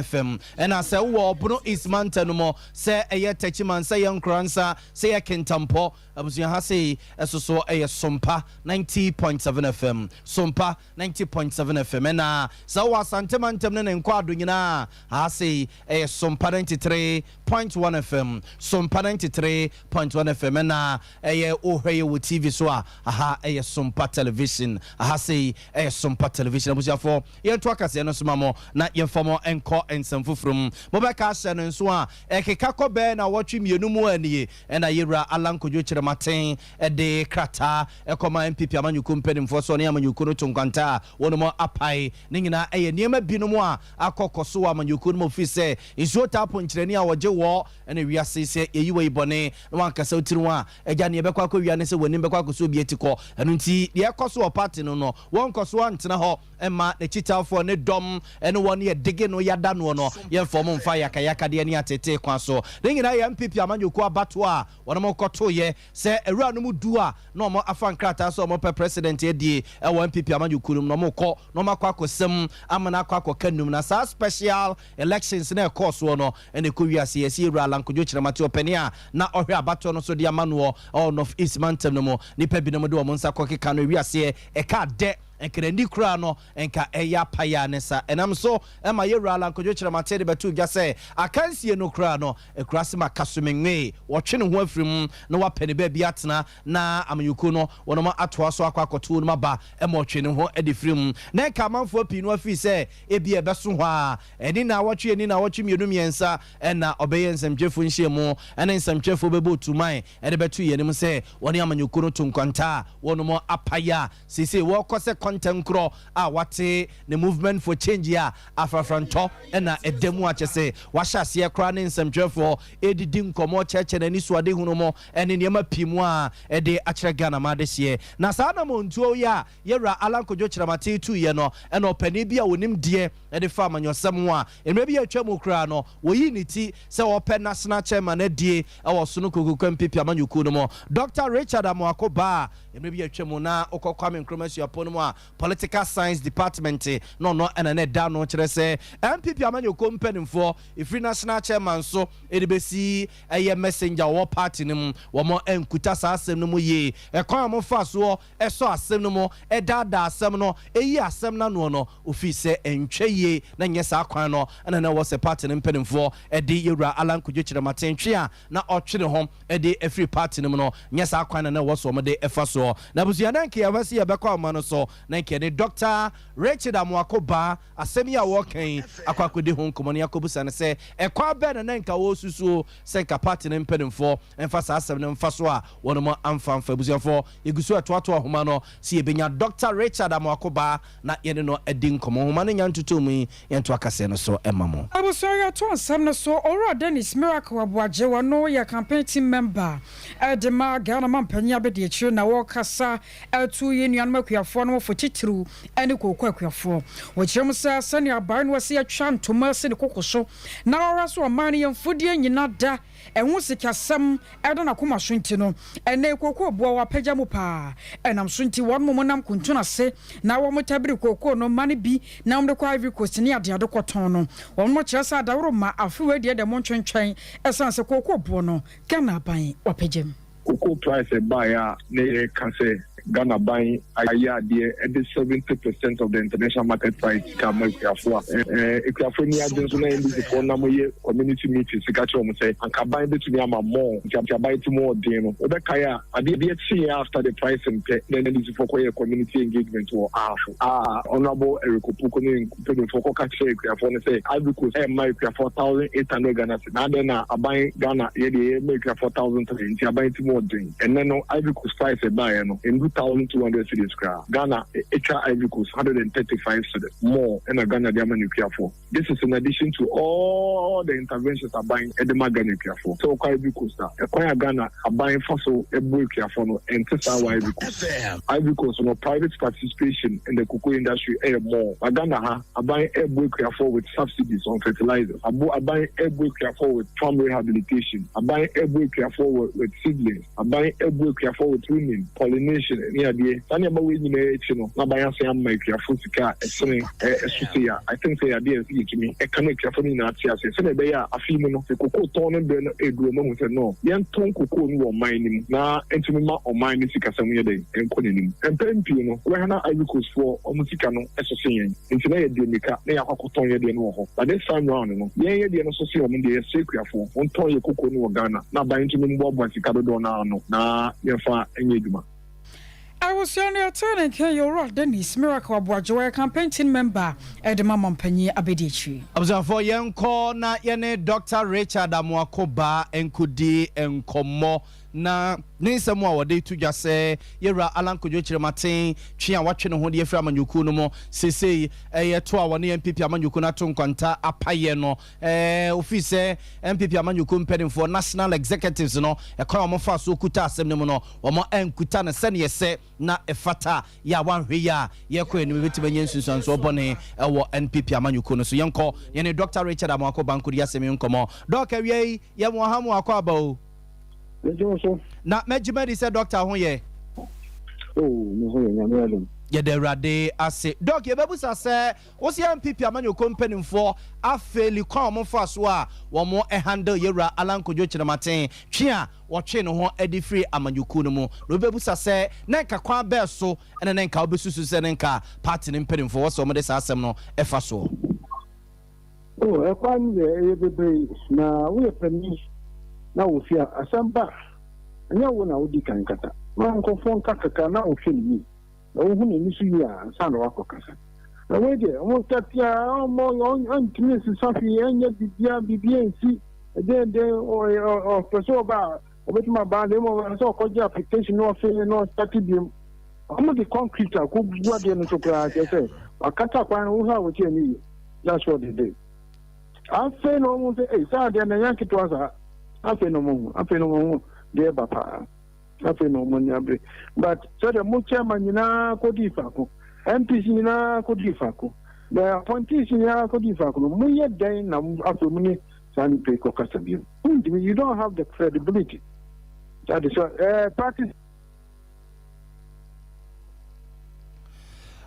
FM. Ɛna sɛ wowɔ Ɔbono East mantam no mu, sɛ ɛyɛ Techiman, sɛ ɛyɛ Nkoransa, sɛ ɛyɛ Kintampo, abusua ha sei ɛso so yɛ Sompa 90.7 FM, Sompa 90.7 FM. Ɛna sɛ wowɔ Asante mantam ne ne nkwaado nyinaa, ha sei ɛyɛ Sompa 93.1 FM, Sompa 93.1 FM. Ɛna Ɛyɛ wo hwɛ yɛ wɔ TV so a, aha ɛyɛ Sompa Television. Aha sei ɛyɛ Sompa Television. Abusuafoɔ, yɛnto akaseɛ no so ma mo na yɛmfa mo nkɔ nsɛm foforɔ mu. Mobɛka ahyɛ no nso a, ɛkeka kɔ bɛyɛ nawɔtwe mmienu mu a nie ɛna Yɛwura Allan Kojo Kyerematen de krataa kɔmaa NPP amanyɔkuo mpanimfoɔ sɛ ɔne amanyɔkuo no to nkwanta a wɔnom apae. Ne nyinaa ɛyɛ nneɛma binom a akɔ kɔ so wɔ amanyɔkuo no mu firi sɛ nsuo taa ponkyerɛni a wɔgye wɔ Ɛna wiase yi sɛ yɛyi wei bɔne na wankasa wo tiri ho a, agya neɛ ɛbɛkɔ akɔwia ne sɛ w'anim bɛkɔ akɔsɔ obi ati kɔ. Ɛno nti deɛ ɛkɔ so wɔ party no no, wɔnkɔ so antena hɔ mma n'akyitaafoɔ ne dɔm ne wɔn yɛ dege no yada noɔ no, yɛmfa wɔn mfa yakayakadeɛ ne ateetee kwan so. Ne nyinaa yɛ NPP amanyɔkuo abatoɔ a wɔnom kɔtoeɛ sɛ awuranom du a na wɔn afa nkrataa sɛ wɔn pɛ president adie wɔ NPP amanyɔkuo no mu na wɔn kɔ na wɔn akɔ akɔsam amena akɔ akɔka num na saa special elections no a ɛkɔɔ soɔ no na ɛkɔ wiase. Yɛse Yɛwura Allan Kojo Kyeremate ɔpanin a na ɔhwɛ abatoɔ no so de ama noɔ wɔ North East mantam no mu nnipa binom de wɔn nsa kɔkeka no wiaseɛ ɛkaa dɛ nka n'ani koraa no nka ɛyɛ apaeɛ a ne sa ɛnam so ma Yɛwura Allan Kojo Kyeremate de bɛtoo dwa sɛ akansie no koraa no akuraase ma Kasumengwe wɔtwe ne ho afiri mu na wapɛ ne baabi atena na amanyɔkuo no wɔnom atoa so akɔ akɔto wɔnom aba ma ɔtwe ne ho de firi mu na nka amanfoɔ pii no afiri sɛ Ebia ɛbɛso hɔ ara, ɛne nnawɔtwe ani nnawɔtwe mmienu mmiɛnsa na ɔbɛyɛ nsɛmtwerɛfoɔ nhyiamu ne nsɛmtwerɛfoɔ bɛbɔ otuman de bɛto yɛn anim sɛ wɔne amanyɔkuo no to nkwanta a wɔnom apae a seesei wɔrekɔ sɛ kɔntɛnkorɔ a wɔate ne Movement for Change a afrafrantɔ na ɛda mu a kyerɛ sɛ wahyɛ aseɛ koraa ne nsɛmtwerɛfoɔ redidi nkɔmmɔ kyerɛkyerɛ n'anisoadehunu mu ne nneɛma pii mu a ɛde akyerɛ Ghana ma adehyeɛ. Na saa anammɔntuo yi a Yɛwura Allan Kojo Kyerematen tuiɛ no, ɛna ɔpanin bi a ɔnim deɛ de fa amanyɔsɛm ho a mmerɛ bi a atwa mu koraa no, wɔyii ne ti sɛ ɔrepɛ National Chairman adie wɔ Ɔsono Kokoku NPP amanyɔkuo no mu, Dɔkta Richard Amoako Baah. Mmerɛ bi a atwa mu na wokɔ Kwame Nkrumah Suapɔn no mu a, Political Science Department na ɔno na na ɛda ano, kyerɛ sɛ NPP amanyɔkuo mpanimfoɔ, ɛfiri National Chairman so de bɛsi ɛyɛ messenger a ɔwɔ party no mu, wɔn ankuta saa asɛm no mu yie. Ɛkwan a wɔfaa soɔ sɔ asɛm no mu, daadaa asɛm no, yi asɛm no anoɔ no, ofii sɛ ɛntwa yie na nyɛ saa kwan no na na ɛwɔ sɛ party no mpanimfoɔ de Yɛwura Allan Kwadwo Kyerematen twe a na ɔtwe ne ho de afiri party no mu no, nyɛ saa kwan na na ɛwɔ sɛ wɔde fa soɔ. Na abusua na nka yɛhwɛ sɛ yɛbɛkɔ ahoma no so na nka yɛne Dɔkta Richard Amoako Baah asɛm yi a wɔreka yi akɔ akɔdi ho nkɔmmɔ na yɛakɔbisa no sɛ ɛkwan bɛn na na nka wɔresusuo sɛ nka party no mpanimfoɔ mfa saa asɛm no mfa so a wɔnom amfa amfa. Abusuafoɔ, yɛgu so ɛtoatoa nhoma no sɛ yɛbɛnya Dɔkta Richard Amoako Baah na yɛne no adi nkɔmmɔ. Nhoma no nya ntotoo mu yi, yɛntoa kaseɛ no so mma mo. Abusua yɛto nsɛm no so, Owura Dennis Miracle Aboagye, ɔno yɛ campaign team member de ma Ghana mampanyin abadiakyire na ɔrekasa atu yɛn nuanom akuafoɔ no fo titiriw ne kooko akuafoɔ. Ɔkyerɛ mu sɛ sɛnea aban no asi atwa ntoma asi ne koko so na ɔhwɛ so ɔman no yɛn mfudeɛ nyina da ɛho sikasɛm da n'akoma so nti no, ɛnnɛ yi kookoo boɔ apagya mu paa. Ɛnam so nti wɔnom nam kuntun ase na wɔtabiri kookoo no ma no bi na wɔde kɔ Ivory Coast ne adeade kɔtɔn no. Wɔnom kyerɛ sɛ adaworo ma afe wei deɛ dɛ montwentwɛn ɛsiane sɛ kookoo boɔ no Ghana aban wapagya mu. Cocoa price ɛbaeɛ a na yɛreka sɛ Ghana ban ayɛ adeɛ de 70 percent of the international market price sika ama akuafoɔ a, akuafoɔ ani agye nso na NDC foɔ nam yɛ community meetings ka kyerɛ wɔn sɛ anka aban bɛtumi ama more nti aban ti mu ɔden no. Wobɛkae a adeɛ kyeeɛ after the pricing pɛ na NDC foɔ kɔyɛɛ community engagement wɔ Ahafo a Honourable Eric Opoku ne mpanyinfoɔ kɔka kyerɛɛ akuafoɔ no sɛ Ivory Coast ɛrema akuafoɔ 1800 Ghana cedi na adɛn na aban Ghana yɛ deɛ yɛma akuafoɔ 1300 nti aban ti mu ɔden. Ɛnnɛ no Ivory Coast price ɛbaeɛ no ɛndu 1200 cedis koraa. Ghana ɛtwa Ivory Coast 135 cedis more ɛna Ghana de ama n'akuafoɔ. This is in addition to all the interventions aban de ma Ghana akuafoɔ. Sɛ wokɔ Ivory Coast a, ɛkwan a Ghana aban fa so boa akuafoɔ no, ɛnte saa wɔ Ivory Coast. Ivory Coast no, private participation in the cocoa industry yɛ more. But Ghana ha, aban boa akuafoɔ with subsidies on fertilizers. Abo aban boa akuafoɔ with farm rehabilitation. Aban boa akuafoɔ with with seedlings. Aban boa akuafoɔ with pruning, pollination ne adeɛ. Saa nneɛma wei nyinaa akyi no, na aban asan ama akuafoɔ sika a ɛsene ɛso sei a, I think sɛ ɛyɛ adeɛ a ɛsɛ yɛtumi ɛka na akuafoɔ no nyinaa te aseɛ sɛdeɛ ɛbɛyɛ a afe yi mu no, sɛ kokoo tɔn no berɛ no ɛreduru a, wɔahu sɛ no, yɛntɔn kokoo no wɔ ɔman no mu na ɛntumi mma ɔman no sikasɛm nyɛ dɛn, ɛnkɔ n'anim. Mpɛn pii no, wobɛhwɛ na Ivory Coast foɔ wɔn sika no so sen yɛn, nti na yɛde mmirika na yɛakɔ akɔtɔn yɛn deɛ no wɔ hɔ. But this time round no, yɛn yɛn deɛ no so sen wɔn deɛ, yɛsrɛ akuafoɔ, wɔntɔn yɛn kokoo no wɔ Ghana na aban ntumi mmoaboa sika dodoɔ no ara ano na yɛmfa nyɛ adwuma. Abusua no yɛtee ne nka yi Owura Dennis Miracle Aboagye ɔyɛ campaign team member de ma Mampanyin Abadiakyiri. Abusuafoɔ yɛnkɔ na yɛne Doctor Richard Amoako Baah nkɔdi nkɔmmɔ na ne nsɛm a ɔde to dwa sɛ Yɛwura Allan Kojo Kyerematen twe a watwe ne ho de afiri amanyɔkuo no mu seesei ɛyɛ to a wɔne NPP amanyɔkuo no ato nkwanta apayɛ no Ofii sɛ NPP amanyɔkuo mpanimfoɔ, national executives, no, ɛkwan a wɔfaa so kuta asɛm no mu no, wɔankuta no sɛdeɛ ɛsɛ na ɛfata. Yɛ a wɔanhwɛ yie a, yɛrekɔ anim yɛbɛtumi anya nsunsuansoɔ bɔne wɔ NPP amanyɔkuo no so. Yɛnkɔ yɛne Dɔkta Richard Amoako Banko di asɛm yi nkɔmmɔ. Dɔk, awia yi, yɛn wɔ ha mu akɔ aba o. Megye wo so. Na mɛgye madi sɛ dɔkta ho yɛ. Oh, me ho yɛ, Nyame adom. Yɛda Awurade ase. Dɔk, yɛbɛbusa sɛ, Wo se NPP amanyɔkuo mpaninfoɔ afeeli kwan a wɔn faa so a wɔn handle Yɛwura Allan Kojo Kyerematen twe a wɔtwee ne ho adi firii amanyɔkuo no mu. Na obi bɛbusa sɛ na nka kwan bɛɛ so na na nka wobɛsusu sɛ na nka party no mpaninfoɔ wɔ sɛ wɔn de saa asɛm no fa soɔ? Oh, ɛkwan no deɛ ɛyɛ bebree, na woyɛ panin na wɔ fie a, asɛm ba a, ɛnyɛ wo na wodi kan kasa. Ma nkurɔfoɔ nka kakra na wohwɛ no yie. Na wohu n'ani so yie a, ansa na wakɔkasa. Na wei deɛ, wɔn start a, ɔmmɔ, ɔntumi nsesa hwee, ɛnyɛ biribiara, biribiara nsi, ɛdeɛn deɛn, ɔpɛ sɛ ɔba a, ɔbɛtumi aba, na mmom ɛsɛ sɛ ɔkɔgye application na ɔfee na ɔstarte biom. Wɔn de concrete akɔgu adeɛ no so koraa, kyerɛ sɛ wakata kwan no, wohwɛ a wɔte ani yie. That's what they did. Afei na wɔn sɛ, ei, saa adeɛ no ɛnyɛ nketewa saa. Afei na wɔn hu, afei na wɔn hu deɛ ɛba paa. Afei na wɔn ani abere. But sɛdeɛ mo chairman nyinaa kɔdii faako, MPs nyinaa kɔdii faako, the appointees nyinaa kɔdii faako no, moyɛ dɛn na afei mo ne saa nipa yi kɔkasa bio? Wontumi, you don't have the credibility. That is why, party.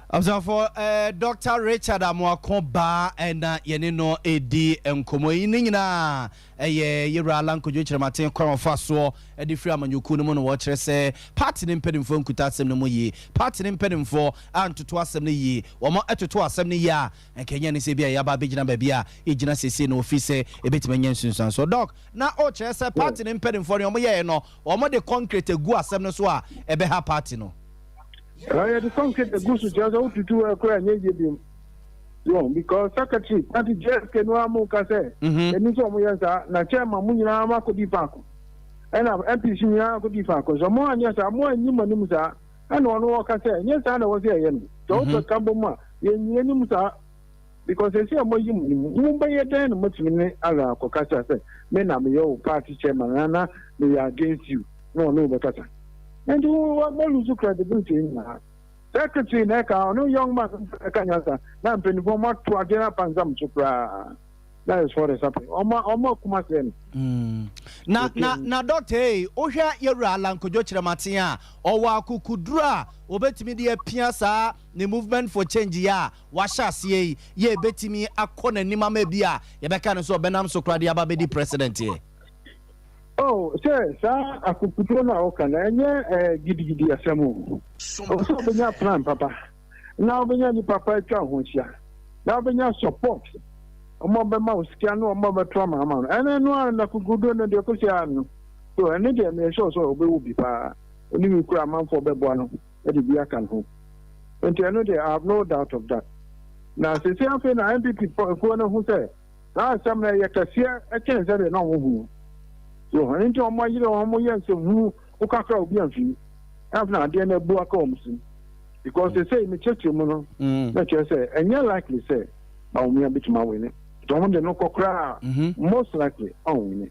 Abusuafo, Dr. Richard Amoako Baa ɛna yɛne no ɛdi nkɔmmɔ yi ne nyinaa Ɛyɛ Yewura Allan Kojo Kyerematen kwan a ɔfa soɔ de firi amanyɔkuo no mu na wɔkyerɛ sɛ party no mpanimfoɔ nkuta asɛm no mu yie. Party no mpanimfoɔ antoto asɛm no yie. Wɔtoto asɛm no yie a, anka ɛnyɛ ne sɛ ebia yɛaba abɛgyina baabi a yɛgyina seesei no wɔfiri sɛ ɛbɛtumi anya nsunsuansoɔ. Doc, na wokyerɛ sɛ party no mpanimfoɔ deɛ wɔyɛeɛ no, wɔde concrete agu asɛm no so a ɛbɛha party no? Yɛde concrete egu so kyerɛ sɛ wotutu hɔ koraa ɛnyɛ yie biom. So because secretary party JSK no ara mo ka sɛ ɛni sɛ ɔmo yɛ saa na chairman mo nyinaa mo akɔdi faako ɛna MPs nyinaa akɔdi faako sɛ mo anyɛ saa mo anyi mo anim saa ɛna ɔno ɔka sɛ ɛnyɛ saa na ɛwɔ sɛ ɛyɛ no sɛ wopɛ ka bɔ mu a yɛnyi anim saa because ɛsɛ a moayi mo anim mo bɛyɛ dɛn na moatumi ne ala akɔkasa sɛ me na meyɛ wo party chairman na na meyɛ against you na ɔne wo bɛkasa nti wo mo lose credibility nyinaa. Secretary na ɛka ɔno young man ɛka nyansa na mpanyinfoɔ ɔmo ato adeɛ no apansam so koraa. That is what is happening. Ɔmo ɔmo akuma sɛ no. Na na na doctor ei, wohwɛ yɛwura Allan Kojo Kyerematen a, ɔwɔ akukuduro a obetumi de apia saa ne movement for change yi a wahyɛ aseɛ yi, yɛ ebetumi akɔ n'anim ama ebi a yɛbɛka no sɛ ɔbɛnam so koraa de aba abɛdi president yɛ. Oh, sɛ saa akokoduro no a woka no, ɛnyɛ eh, gidigidi asɛm o. Ɛwɔ sɛ wobɛnya plan papa, na wobɛnya nnipa pa atwa wo ho ahyia, na wobɛnya support, wɔn a wɔbɛma wo sika ne wɔn a wɔbɛto ama ama no. Ɛno ɛno ara na akokoduro no deɛ kɔsi ara no. So ɛno deɛ meyɛ sure sɛ ɔbɛwɔ bi paa. Ɔne bi kura amanfoɔ bɛboa no de bi aka ne ho. Nti ɛno deɛ I have no doubt of that. Na sese afei na NPP foɔ no ho sɛ Saa asɛm no ɛyɛ kɛseɛ kyɛn sɛdeɛ na wɔn hu no. So ɛno nti wɔn ayere wɔn yɛ nsɛmhunu wokakra obi amfi afei na adeɛ no abu aka wɔn so because sesei me kyerɛkyerɛ mu no na kyerɛ sɛ ɛnyɛ likely sɛ Bawumia bɛtumi awene nti wɔn de no kɔ koraa most likely ɔnwene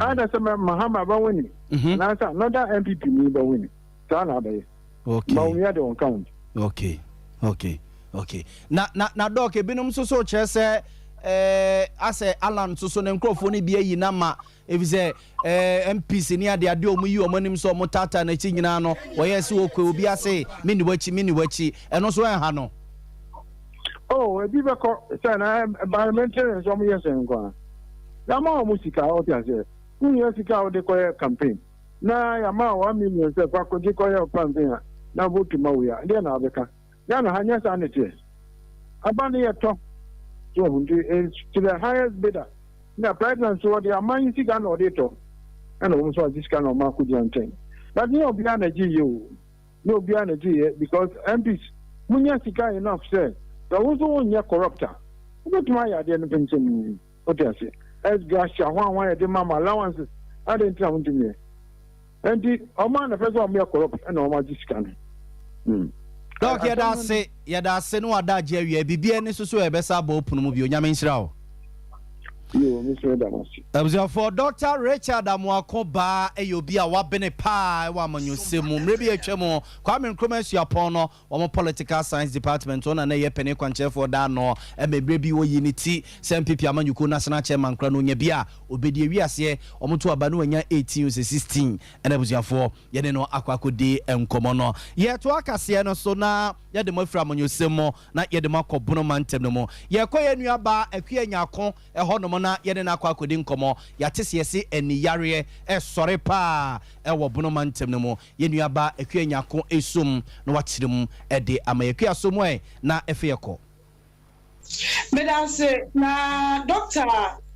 either sɛ Mahama bɛwene anaasɛ another NPP ni bɛwene saa na abɛyɛ. Okay. Bawumia de ɔnka ho. Okay. Okay. Okay. Na na na dɔk ebinom nso so kyerɛ sɛ ɛɛ asɛ Alan nso so ne nkurɔfoɔ no bi ayi n'ama efisɛ ɛɛ MPs ne ade ade a wɔn yi wɔn anim sɛ wɔn taataa n'akyi nyinaa no wɔyɛ sɛ wɔkɔ obi ase me ne w'akyi me ne w'akyi ɛno nso ɛnha no. Oh ebi bɛkɔ sɛ na parliamentarians wɔn yɛ sɛn nko ara yɛama wɔn sika ɔte aseɛ wohia sika a wode kɔyɛ campaign. Na yɛama wo 1 million sɛ fa kɔgye kɔyɛ wo campaign a na vote ma wei a, deɛ na wabɛka? Ghana ha nyɛ saa na ɛteɛ. Aba no yɛtɔ. So wahu nti it's to the highest bidder. Na president nso ɔde aman sika na ɔde tɔ. Ɛna wɔn nso agye sika na wɔn akɔgyina nkyɛn. But nyɛ obiara na ɛgye yɛ o. Nyɛ obiara na ɛgye yɛ because MPs munya sika enough sɛ sɛ wo nso wonyɛ corrupt a wobɛtumi ayɛ adeɛ no penkyɛm. Wote ase? Ex gratia ho a wɔayɛ de ma mo allowances, adɛn nti na wontumi yɛ? Enti wɔn a na ɛpɛ sɛ wɔyɛ corrupt ɛna wɔn agye sika no. Doc yɛda ase yɛda ase ne wada agye awia biribi ani so so yɛbɛsa abɔ wo pono mu bio. Nyame nhyira wo. Yo, me nso meda mo ase. Abusuafoɔ, Doctor Richard Amoako Baa yɛ obi a wabene paa wɔ amanyɔsɛm mu. Mmerɛ bi a atwa mu, Kwame Nkrumah Suapɔn no, Wɔn Political Science Department hɔ na na ɛyɛ panin kwankyerɛfoɔ daa no ma berɛ bi wɔyii ne ti sɛ NPP amanyɔkuo National Chairman koraa no ɔnya bi a ɔbɛdi awie aseɛ wɔn to aba no wanya 18 ose 16 ɛna abusuafoɔ yɛne no akɔ akɔdi nkɔmmɔ no. Yɛtoa kaseɛ no so na yɛde mo afiri amanyɔsɛm mu na yɛde mo akɔ Bono mantam no mu. Yɛkɔ yɛn nua baa Akua Nyarko ɛhɔ nom na yɛne no akɔ akɔdi nkɔmmɔ. Yɛate sɛ yɛse ani yareɛ ɛsɔre paa ɛwɔ Bono mantam no mu. Yɛn nua baa Akua Nyarko esom na wakyerɛ mu de ama yɛn. Akua som ɛ na ɛfɛ yɛ kɔ. Medase na Doctor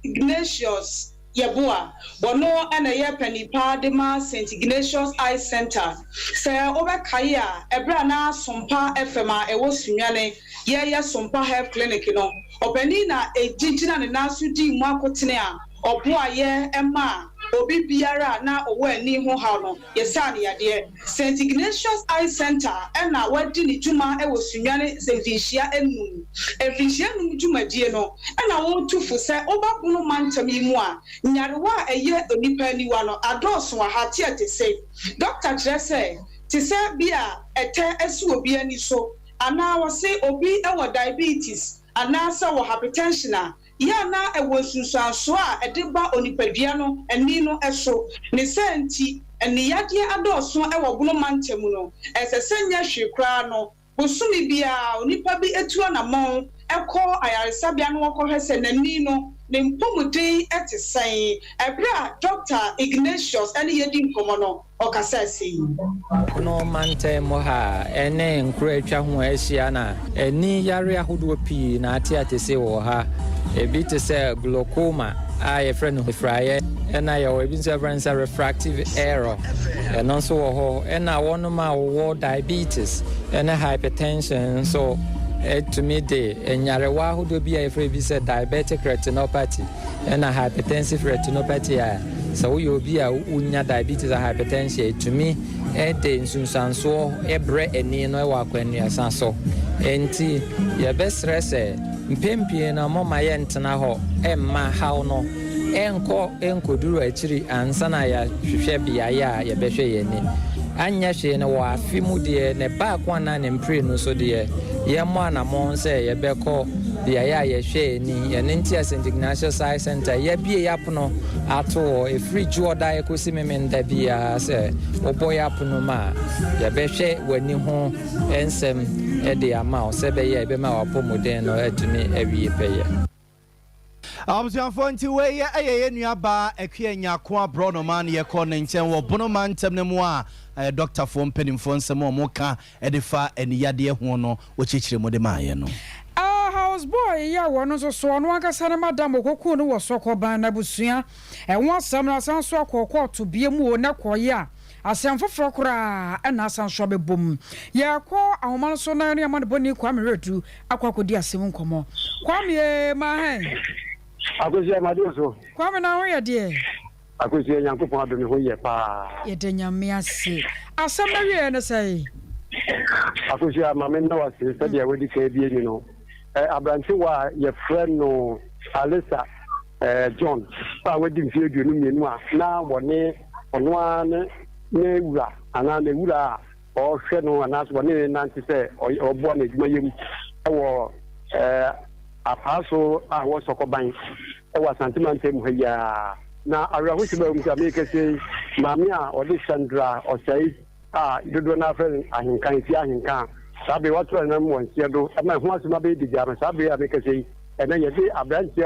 Ignatius Yeboah, wɔno na ɛyɛ panin paa de ma Saint Ignatius Eye Centre. Sɛ wobɛkae a, ɛberɛ a na Sompa FM a ɛwɔ Sunyani yɛreyɛ Sompa Health Clinic no, ɔpanin na ɛgye gyina ne nan so dii mu akotene a ɔboaeɛ maa obi biara a na ɔwɔ ani ho haw no, yɛsaa no yadeɛ. Saint Ignatius Eye Centre na wadi ne dwuma wɔ Sunyani mfinhyia nnum. Mfinhyia nnum dwumadie no na wɔretu fo sɛ woba Bono mantam yi mu a, nyarewa a ɛyɛ onipa aniwa no adɔɔso wɔ ha teɛtese. Dɔkta kyerɛ sɛ, te sɛ bi a ɛtɛ asi obi ani so anaa wɔse obi wɔ diabetes anaasɛ ɔwɔ hypertension a, yɛ a na ɛwɔ nsunsuansoɔ a ɛde ba onipadua no ani no so. Ne saa nti, aniyadeɛ adɔɔso wɔ Bono mantam mu no, ɛsɛ sɛ nyɛ hwee koraa no, bosome biara onipa bi tu anammɔn kɔ ayaresabea na wɔkɔhwɛ sɛ n'ani no, ne mpɔmuden te sɛn. Ɛberɛ a Dɔkta Ignatius ne yɛn di nkɔmmɔ no, Ɔkasaa sei. Pono mantam mu ha ne nkuro a atwa ho ahyia na ani yare ahodoɔ pii na ate atese wɔ ha. Ebi te sɛ glaucoma. a yɛfrɛ no frayɛ, ɛna yɛwɔ ebi nso yɛfrɛ no sɛ refractive error, ɛno nso wɔ hɔ. Ɛna wɔnom a wɔwɔ diabetes ɛne hypertension nso ɛtumi de nyarewa ahodoɔ bi a yɛfrɛ bi sɛ diabetic retinopathy ɛna hypertensive retinopathy a sɛ woyɛ obi a wonya diabetes a hypertension ɛtumi ɛde nsunsuansoɔ ɛbrɛ ani no ɛwɔ akwannuasa so. Nti yɛbɛsrɛ sɛ mpɛn no mɔma yɛntena hɔ ɛmma haw no ɛnkɔ ɛnkɔduru akyiri ansa na yɛahwehwɛ beaeɛ a yɛbɛhwɛ yɛn ani. Anyɛ hwee no, wɔ afe mu deɛ ne baako anaa ne mprenu so deɛ, yɛmmɔ anammɔn sɛ yɛbɛkɔ beaeɛ a yɛhwɛ ani. Ɛno nti a St Ignatius Eye Center yɛabie yɛapono ato hɔ ɛfiri Dwoɔda ɛkɔsi Memenda biara sɛ wobɔ yɛapono mu a, yɛbɛhwɛ w'ani ho nsɛm de ama wo sɛ ɛbɛyɛ a ɛbɛma w'apɔmuden no atumi awie pɛyɛ. Abusuafoɔ, nti wei yɛ ɛyɛ yɛ nua baa Akua Nyako Aborɔnoma no yɛkɔ ne nkyɛn wɔ Bonoma ntɛm no mu a ɛyɛ dɔktafoɔ mpanimfoɔ nsɛm a wɔn ka ɛde fa aniyadeɛ ho no, wɔkyerɛkyerɛ mu de maayɛ no. House boy yi a wɔno nso so ɔno ankasa ne madam okokuu no wɔ Sɔkɔban n'abusua ɛho asɛm no asan so akɔ kɔɔto bie mu o, na kɔɔyɛ a asɛm foforɔ koraa ɛna asan so abɛbɔ mu. Yɛkɔ ahoma no so na ɛne amanebɔni Kwame Redu akɔ akɔdi asɛm nkɔmmɔ. Kwame ee, ma hɛn. Akosi Amadeɛ so. Kwame, na ho yɛ deɛ? Akosi, Nyankopɔn adom, ho yɛ paa. Yɛda Nyame ase. Asɛm no wieɛ ne sɛe? Akosi, ama me nna wase sɛdeɛ wadi kan abie ni no. Aberantewa a yɛfrɛ no Alisa John a wadi mfeɛ 22 a na wɔne ɔno ara ne ne wura anaa ne wura a ɔhwɛ no anaasɛ wɔne ne nante sɛ ɔboa no adwumayɛ mu wɔ Apaaso a ɛwɔ Sɔkɔban wɔ Asante mantam mu ha yi ara. Na awerɛhosɛm a ɛwɔ mu sɛ merekasa yi, maame a ɔde Sandra Ɔsɛe a dodoɔ no ara frɛ no Ahenka, Efie Ahenka a saa bere yi wato ne nam wɔ nseɛ do ma ɛho asɛm abɛyɛ digyaa no, saa bere yi a merekasa yi, ɛnnɛ yɛde aberanteɛ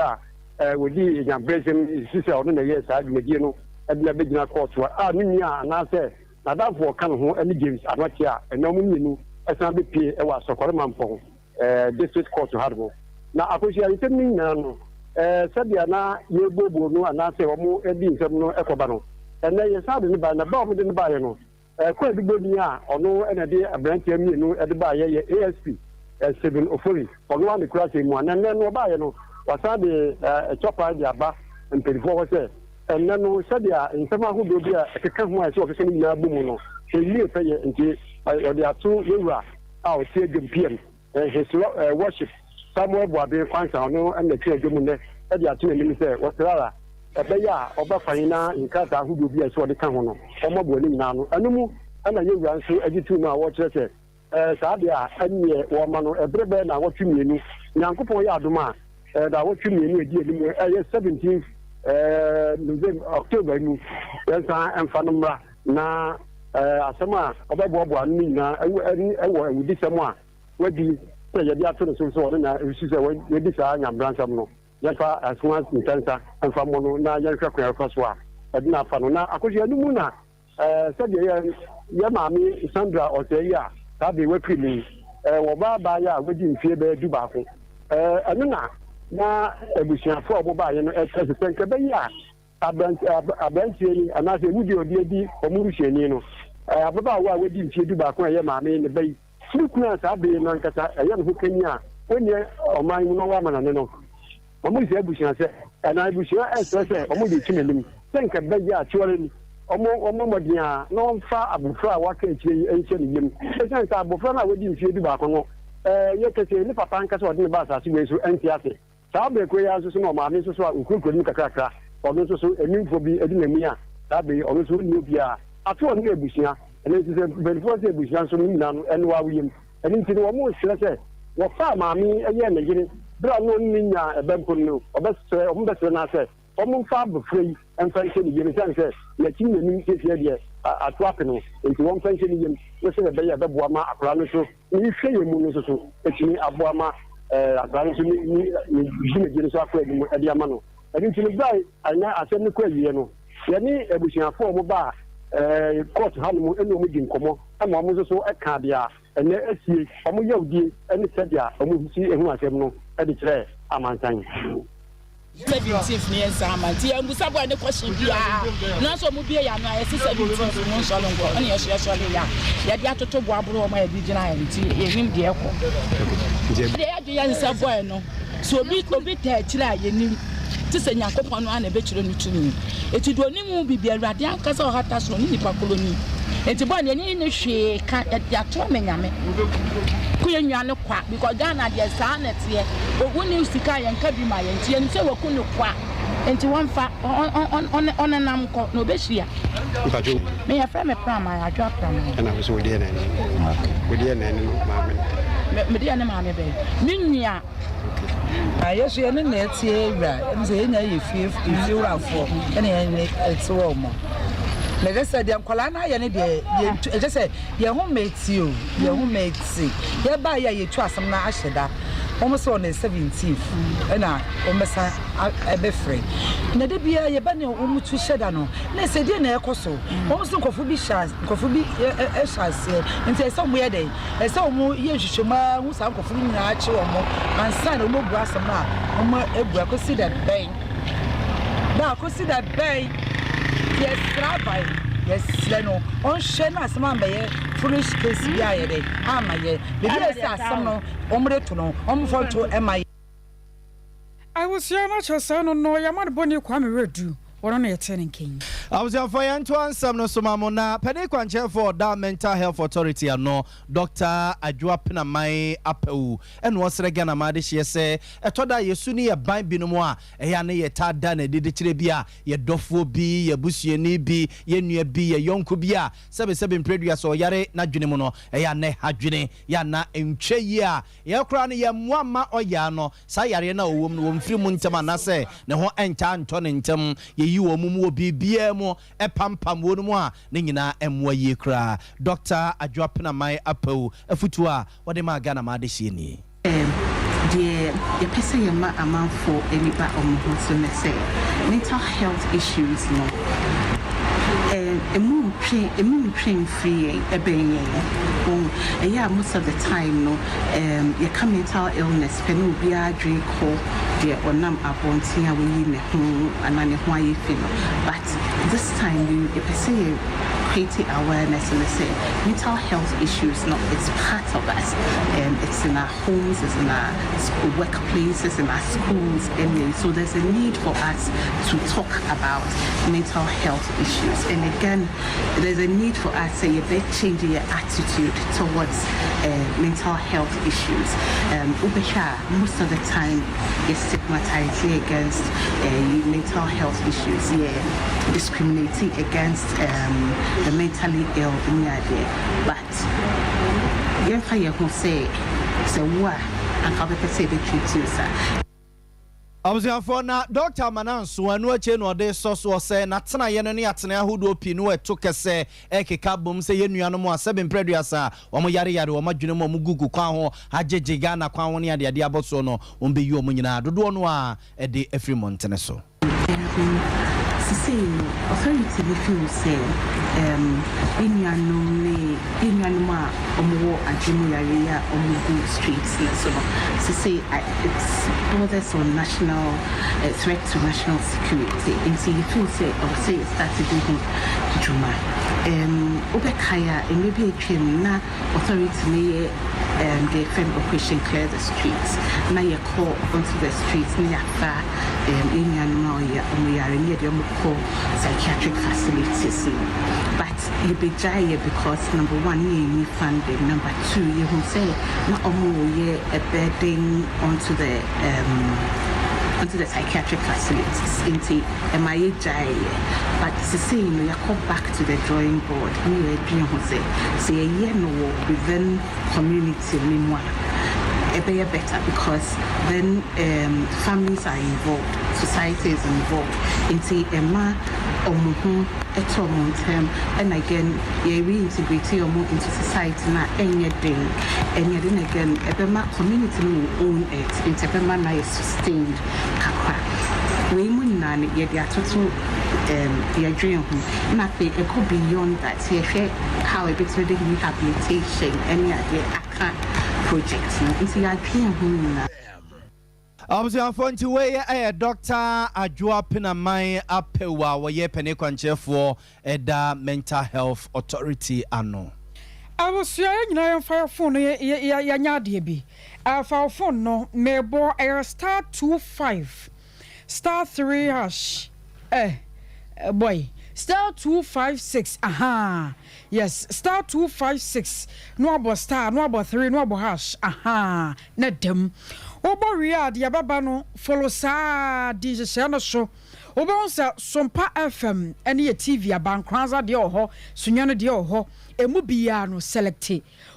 a wɔdii nyamebrɛsɛm si sɛ ɔno na ɛyɛɛ saa dwumadie no de no abɛgyina kɔɔto a ne nua anaasɛ n'adamfo a ɔka ne ho ne James Anokye a ɛnnɛ wɔn mmienu san bɛpue wɔ Asɔkɔre Mampɔn District Court ha no. Na akosua nsɛm no nyinaa no, sɛdeɛ na yɛrebuobuo no anaasɛ wɔde nsɛm no kɔba no, ɛnnɛ yɛsan de no baeɛ, na ba a wɔde no baeɛ no, kwaadubɔni a ɔno na ɛde aberanteɛ mmienu de baeɛ yɛ ASP Stephen Ofori, ɔno ara na ɛkura asɛm mu a, na ɛnnɛ no ɔbaeɛ no, wasan de kyɔpae de aba mpanimfoɔ hɔ sɛ ɛnnɛ no sɛdeɛ nsɛm ahodoɔ bi a ɛkeka ho a ɛsɛ wɔkeka no nyinaa bɔ mu no, ɛnwie pɛyɛ, nti ɔde ato yɛwura a ɔte adwam PM, His Worship Samuel Boaben Kwansa, ɔno na ɛte adwam nnɛ de ato n'anim sɛ wɔsrɛ ara ɛbɛyɛ a ɔba kwan na nkrataa ahodoɔ bi a ɛsɛ ɔde ka ho no wɔaboa ne nyinaa ano. Ɛno mu na yɛn wura nso gye too mu a wɔkyerɛ sɛ saa deɛ a ɛnneɛ wɔma no ɛberɛ bɛyɛ naawɔtwe mmienu. Nyankopɔn yɛ adom a naawɔtwe mmienu a ɛdi anim ɛyɛ 17th November, October mu yɛnsan mfa no mmra na asɛm a ɔbɛboaboa ano no nyinaa wɔ awudisɛm a wadi sɛ yɛde ato no so sɛ ɔno na ɛsi sɛ wadi saa nyamebransɛm no, yɛmfa asoma ntɛnsa mfa mmɔ no na yɛnhwɛ kwan a ɛfa so a ɛde no afa no. Na akosua no mu na sɛdeɛ yɛ yɛ maame Sandra Ɔsɛe yi a saa bere wafiri mu yi, wɔbaa baayɛ a wadi mfeɛ bɛyɛ 11. Ɛno na na abusuafoɔ a wɔbaeɛ no ɛkyerɛ sɛ sɛ nka ɛbɛyɛ a Aberanteɛ yi anaasɛ emu deɛ ɔde adi wɔn busuani no, ababaawa a wadi mfeɛ 11 a ɛyɛ maame ne ba yi, ne kunu a saa bere no ankasa ɛyɛ ne ho kanyi a ɔnni ɔman mu na ɔwɔ amanane no, wɔn sɛ abusua sɛ, anaa abusua ɛsrɛ sɛ wɔn de to n'anim sɛ nka bɛyɛ a kyeɔre ni, wɔn wɔn mmɔden a na wɔmfa abofra a waka akyire yi nhyɛ ne yam. Ɛsiane sɛ abofra no a wadi mfeɛ 11 no yɛ kɛse, ne papa ankasa a ɔde no ba asase wei so nte ase. Saa bere koro yi ara nso so na ɔmaame nso so a okurakura ne mu kakrakra, ɔno nso so animfo bi di n'ani a saa bere yi ɔno nso onni obiara. Afe ɔno yɛ abusua, ɛno nti sɛ mpanyinfoɔ sɛ abusua nso no nyinaa no ɛnoa wo yam. Ɛno nti no wɔn srɛ sɛ wɔfaa maame yi yɛɛ ne yere bere a na ɔne no nyaa ɛba mpo no ɔbɛsrɛ wɔn bɛsrɛ no ara sɛ wɔn mfa abofra yi mfa nhyɛ ne yam esiane sɛ n'akyi ne n'anim siesie deɛ ato ape no nti wɔn mfa nhyɛ ne yam na sɛdeɛ ɛbɛyɛ a ɛbɛboa ma akwadaa no nso ne nhwɛyɛ mu no nso so atumi aboa ma akwadaa no nso ne ne ne dwumadie no nso akɔ anim de ama no. Ɛno nti no, berɛ a ɛnɛ asɛm no kɔ awieɛ no, yɛne abusuafoɔ a wɔbaa court hanom ne wɔn di nkɔmmɔ ma wɔn nso so kaa deɛ a ɛnɛ asie, wɔn yawdie ne sɛdeɛ wɔn si hu asɛm no de kyerɛɛ amansan. Seventeenth ne yɛn nsa ama nti yɛn busa boy ne question biara nanso ɔmo bie yɛn ano a yɛsi seventeenth mu nsɔre nkɔ ɛna yɛso yɛsɔre yɛ a yɛde atoto bo aboro wɔn a yɛde gyina yɛn nti yɛnim deɛ ɛkɔ deɛ yɛadwe yɛn nsa boy no so obi obi taa akyire a yɛnim te sɛ nyankopɔn no a na ɛbɛkyerɛ no tumi eti deɛ onim mu biribi awurade ankasa ɔhata soro ne nipa koro ni eti boy no yɛne ne hwee ka yɛde ato ama nyame ko yɛn nua no kwa because Ghana deɛ saa na ɛteɛ wonni sika a yɛnka bi ma yɛn nti yɛnim sɛ waku no kwa nti wɔmfa ɔnenam nkɔ na ɔbɛhyia. Mpacho. Me yɛfrɛ me Praman, Adwoa Praman. Ɛna wo so wodeɛ na ɛne wodeɛ na ɛne no maame no. Me deɛ ne maame bɛn me nua. Na yɛ so yɛne na ɛteɛ wura ɛne sɛ yɛn nyinaa yɛ fie efiewurafoɔ ɛna yɛn ɛte wɔ mo na ɛkyɛ sɛ deɛ nkwadaa no ayɛ no deɛ yɛntu ɛkyɛ sɛ yɛn ho mɛti o yɛn ho mɛti yɛbaa yɛ a yɛtu asɛm no ahyɛ da wɔn sɛ on the seventeenth ɛna wɔn bɛsa ɛbɛfrɛ na de bia yɛba ne wɔn tu hyɛ da no na ɛsɛ deɛ na ɛkɔ so wɔn sɛ nkurɔfo bi hyɛ nkurɔfo bi ɛhyɛ aseɛ nti ɛsɛ wɔn yɛ dɛ Ɛsɛ sɛ wɔyɛ nhwehwɛmu ara hu saa nkurɔfo no nyinaa kye wɔn ansa na wɔabu asɛm no a wɔabu akosi da bɛn? Da akosi da bɛn? Yɛsrɛ aban, yɛsrɛ no ɔnhwɛ na asɛm ammɛyɛ foolish case bi ayɛ dɛ ama yɛ. Baabi a ɛsɛ asɛm no wɔde to no, wɔmfa nto mma yɛn. Abusua no akyerɛ sɛ no no yɛ amanebɔni Kwame Wiredu, wɔno na yɛtee ne nka yi. Abusuafoɔ yɛntoa nsɛm no so ma mo na panin kwankyerɛfoɔ a ɔda Mental Health Authority ano, Dɔkta Adwoa Penaman Apawu ɛna ɔsrɛ Ghana man adehyeɛ sɛ ɛtɔ da a yɛsu ne yɛ ban binom a ɛyɛ a ne yɛtaa da no adi de kyerɛ bi a yɛ dɔfoɔ bi, yɛ abusuani bi, yɛ nua bi, yɛ yɔnko bi a sɛbesɛbe mprɛdua sɛ ɔyare n'adwene mu no ɛyɛ a na ɛha dwene, yɛ a na ɛntwa yie a Yɛn koraa no, yɛmmoa mma ɔyaa no, saa yareɛ no a ɔwɔ mu no, wɔmfiri mu ntɛm anaasɛ ne ho ntaa ntɔ no ntɛm. Yɛyi wɔn mu wɔ biribiara mu, pampam wɔn mu a, ne nyinaa mmoa yie koraa. Dɔkta Adwoa Penaman Apawu afutuo a ɔde maa Ghana ma adehyeɛ nie. Deɛ yɛpɛ sɛ yɛma amanfoɔ ani ba wɔn ho so ne sɛ, mental health issues no, ɛmu ntwe, ɛmu ntwe mfiri yɛn, ɛbɛn yɛn. Wohu? Ɛyɛ a most of the time no, yɛka mental illness pɛ na obiara adwene kɔ deɛ ɔnam abɔnten a wayi ne ho anaa ne ho ayɛ fi no. But this time we yɛpɛ sɛ yɛ create awareness no sɛ mental health issues no, it's part of us, it's in our homes, it's in our workplaces, in our schools, and so there's a need for us to talk about mental health issues. And again, there's a need for us to a bit change your attitude towards mental health issues. Most of the time, is stigmatized against mental health issues, yeah, discriminating against the mentally ill, but yɛmfa yɛn ho sɛ sɛ wo a anka wobɛpɛ sɛ yɛbɛtreat you saa. Abusuafoɔ, na Dɔkta Amananso, ɛno akyire na ɔde resɔ soɔ sɛ n'atenaeɛ no ne atenaeɛ ahodoɔ pii no ɛto kɛsɛ ɛrekeka abom sɛ yɛn nuanom a sɛbe mprɛ aduasa a wɔn yare yare wɔn adwene mu a wɔn gugu kwan ho agyegye Ghana kwan ho ne adeadeɛ abɔ soɔ no wɔn bɛyi wɔn nyinaa dodoɔ no ara de afiri mmɔntene so. Erm sesei no authority no feel sɛ erm yɛn nuanom ne yɛn nuanom a ɔmo wɔ adwene mu yareɛ yi a ɔmo gu streets no so no sesei it's borders on national eh, threat to national security nti yɛ feel sɛ ɛwɔ sɛ yɛ start di ho dwuma. Erm wobɛkae a mmerɛ bi a atwam na Authority no yɛ um deɛ yɛfrɛ no operation clear the streets na yɛkɔ onto the streets na yɛafa um yɛn nuanom a ɔyɛ ɔmo yare na yɛde ɔmo kɔ psychiatric facilities no but yɛbɛgyae yɛ because number one na yɛnni funding, number two yɛhu sɛ na ɔmo yɛ a burden onto the um onto the psychiatric facilities nti ɛma yɛgyae yɛ but sesei no yɛakɔ back to the drawing board ne yɛdwen ho sɛ sɛ yɛyɛ no wɔ within community no mu a ɛbɛyɛ better because then um, families are involved, society is involved nti ɛma ɔmo ho ɛtɔ ɔmo ntɛm and again yɛ reintegrate ɔmo into society na ɛnyɛ den ɛnyɛ den again ɛbɛma community no will own it nti ɛbɛma no ayɛ sustained kakra. Wei mu nyinaa no yɛde atoto um yɛdwen ho na afei ɛkɔ beyond that yɛhwɛ how ɛbɛtumi de rehabilitation ɛne adeɛ aka project no nti yɛadwen ho nyinaa. Abusuafoɔ, nti wei yɛ Dr. Adwoa Pinaman Apɛw a wɔyɛ panin kwankyerɛfoɔ ɛda Mental Health Authority ano. Abusua, yɛn nyinaa yɛmfa yɛ phone no yɛnyɛ adeɛ bi. Fa wo phone no mebɔ, ɛyɛ *25*3#. Boy, *256, aha, yes, *256 na wabɔ star na wabɔ 3 na wabɔ hash, aha, na dɛm wobɔ wie a, deɛ ɛbɛba no, follow saa di nhyehyɛeɛ no so. Wobɛhu sɛ Sompa FM ne yɛ TV abankransa deɛ wɔ hɔ, Sunya no deɛ wɔ hɔ, ɛmu biara no select.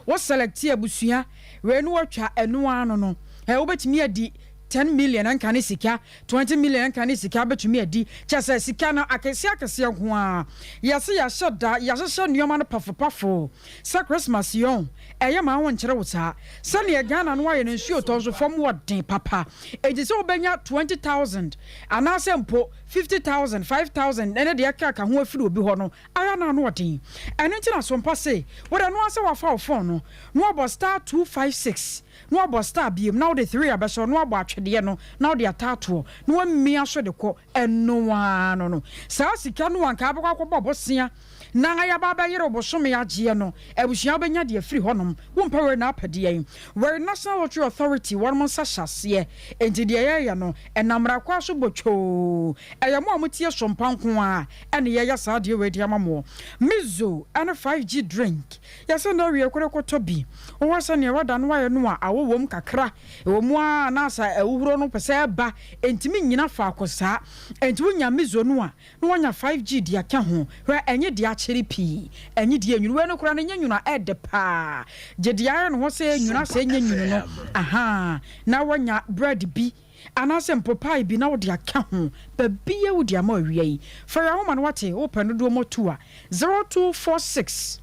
Wo select, abusua, wei no watwa ɛno ano no ɛ wobɛtumi adi 10 million nka ne sika, 20 million nka ne sika bɛtumi adi kyɛ sɛ sika no akɛseɛ akɛseɛ nko a yɛse yɛahyɛ da yɛahyehyɛ nneɔma no pafopafo sɛ Christmas yɔn ɛyɛ ma ho nkyerɛ wo saa sɛneɛ Ghana no ayɛ no. Nsuo tɔ nso fam wɔ den papa, enti sɛ wobɛnya 20,000 anaasɛ mpo 50,000, 5,000 ɛne deɛ ɛka ka ho afiri obi hɔ no ayɛ no ano ɔden. Ɛno nti na Sompa se wode no asɛ wafa wo phone no na wabɔ *256 na wabɔ star biem na wode 3 abɛhyɛ na wabɔ atwedeɛ no na wode ataatoɔ na wamia so de kɔ ɛnoa no saa sika no anka abɛkɔ akɔbɔ bosea na ayaba bɛyere bosome agyeɛ no. Abusua, bɛnya deɛ firi hɔnom. Wompɛ wei na apɛdeɛ yi wɛre. National Lottery Authority wɔnom nsa hyɛ aseɛ, enti deɛ yɛyɛ no ɛnam mmara so bɔ twoo. Ɛyɛ mo a motie Sompa nko a ɛne yɛyɛ saa deɛ wei de ama moɔ. Mizo ɛne 5G drink, yɛsɛ na awie kore kɔtɔ bi. Wowɔ sɛ neɛ wada no ayɛ no a awɔ wom kakra ɛwɔ mu a anaasɛ awuhuro no pɛ sɛ ɛba ɛntumi nnyina faako saa, enti wonya Mizo no a na wanya 5G de aka ho. Hwɛ, ɛnyɛ deɛ akyere pii, ɛnyɛ deɛ nwunu. Wei no koraa no nyɛ nwunu a ɛɛdɛ paa gye deɛ ayɛ no ho sɛ nwunu asɛ ɛnyɛ nwunu no aha, na wanya bread bi anaasɛ mpopae bi na wode aka ho baabia wode ama awia yi. Fa yɛ ahoma no wate, wopɛ no doɔ mɔtu a 0246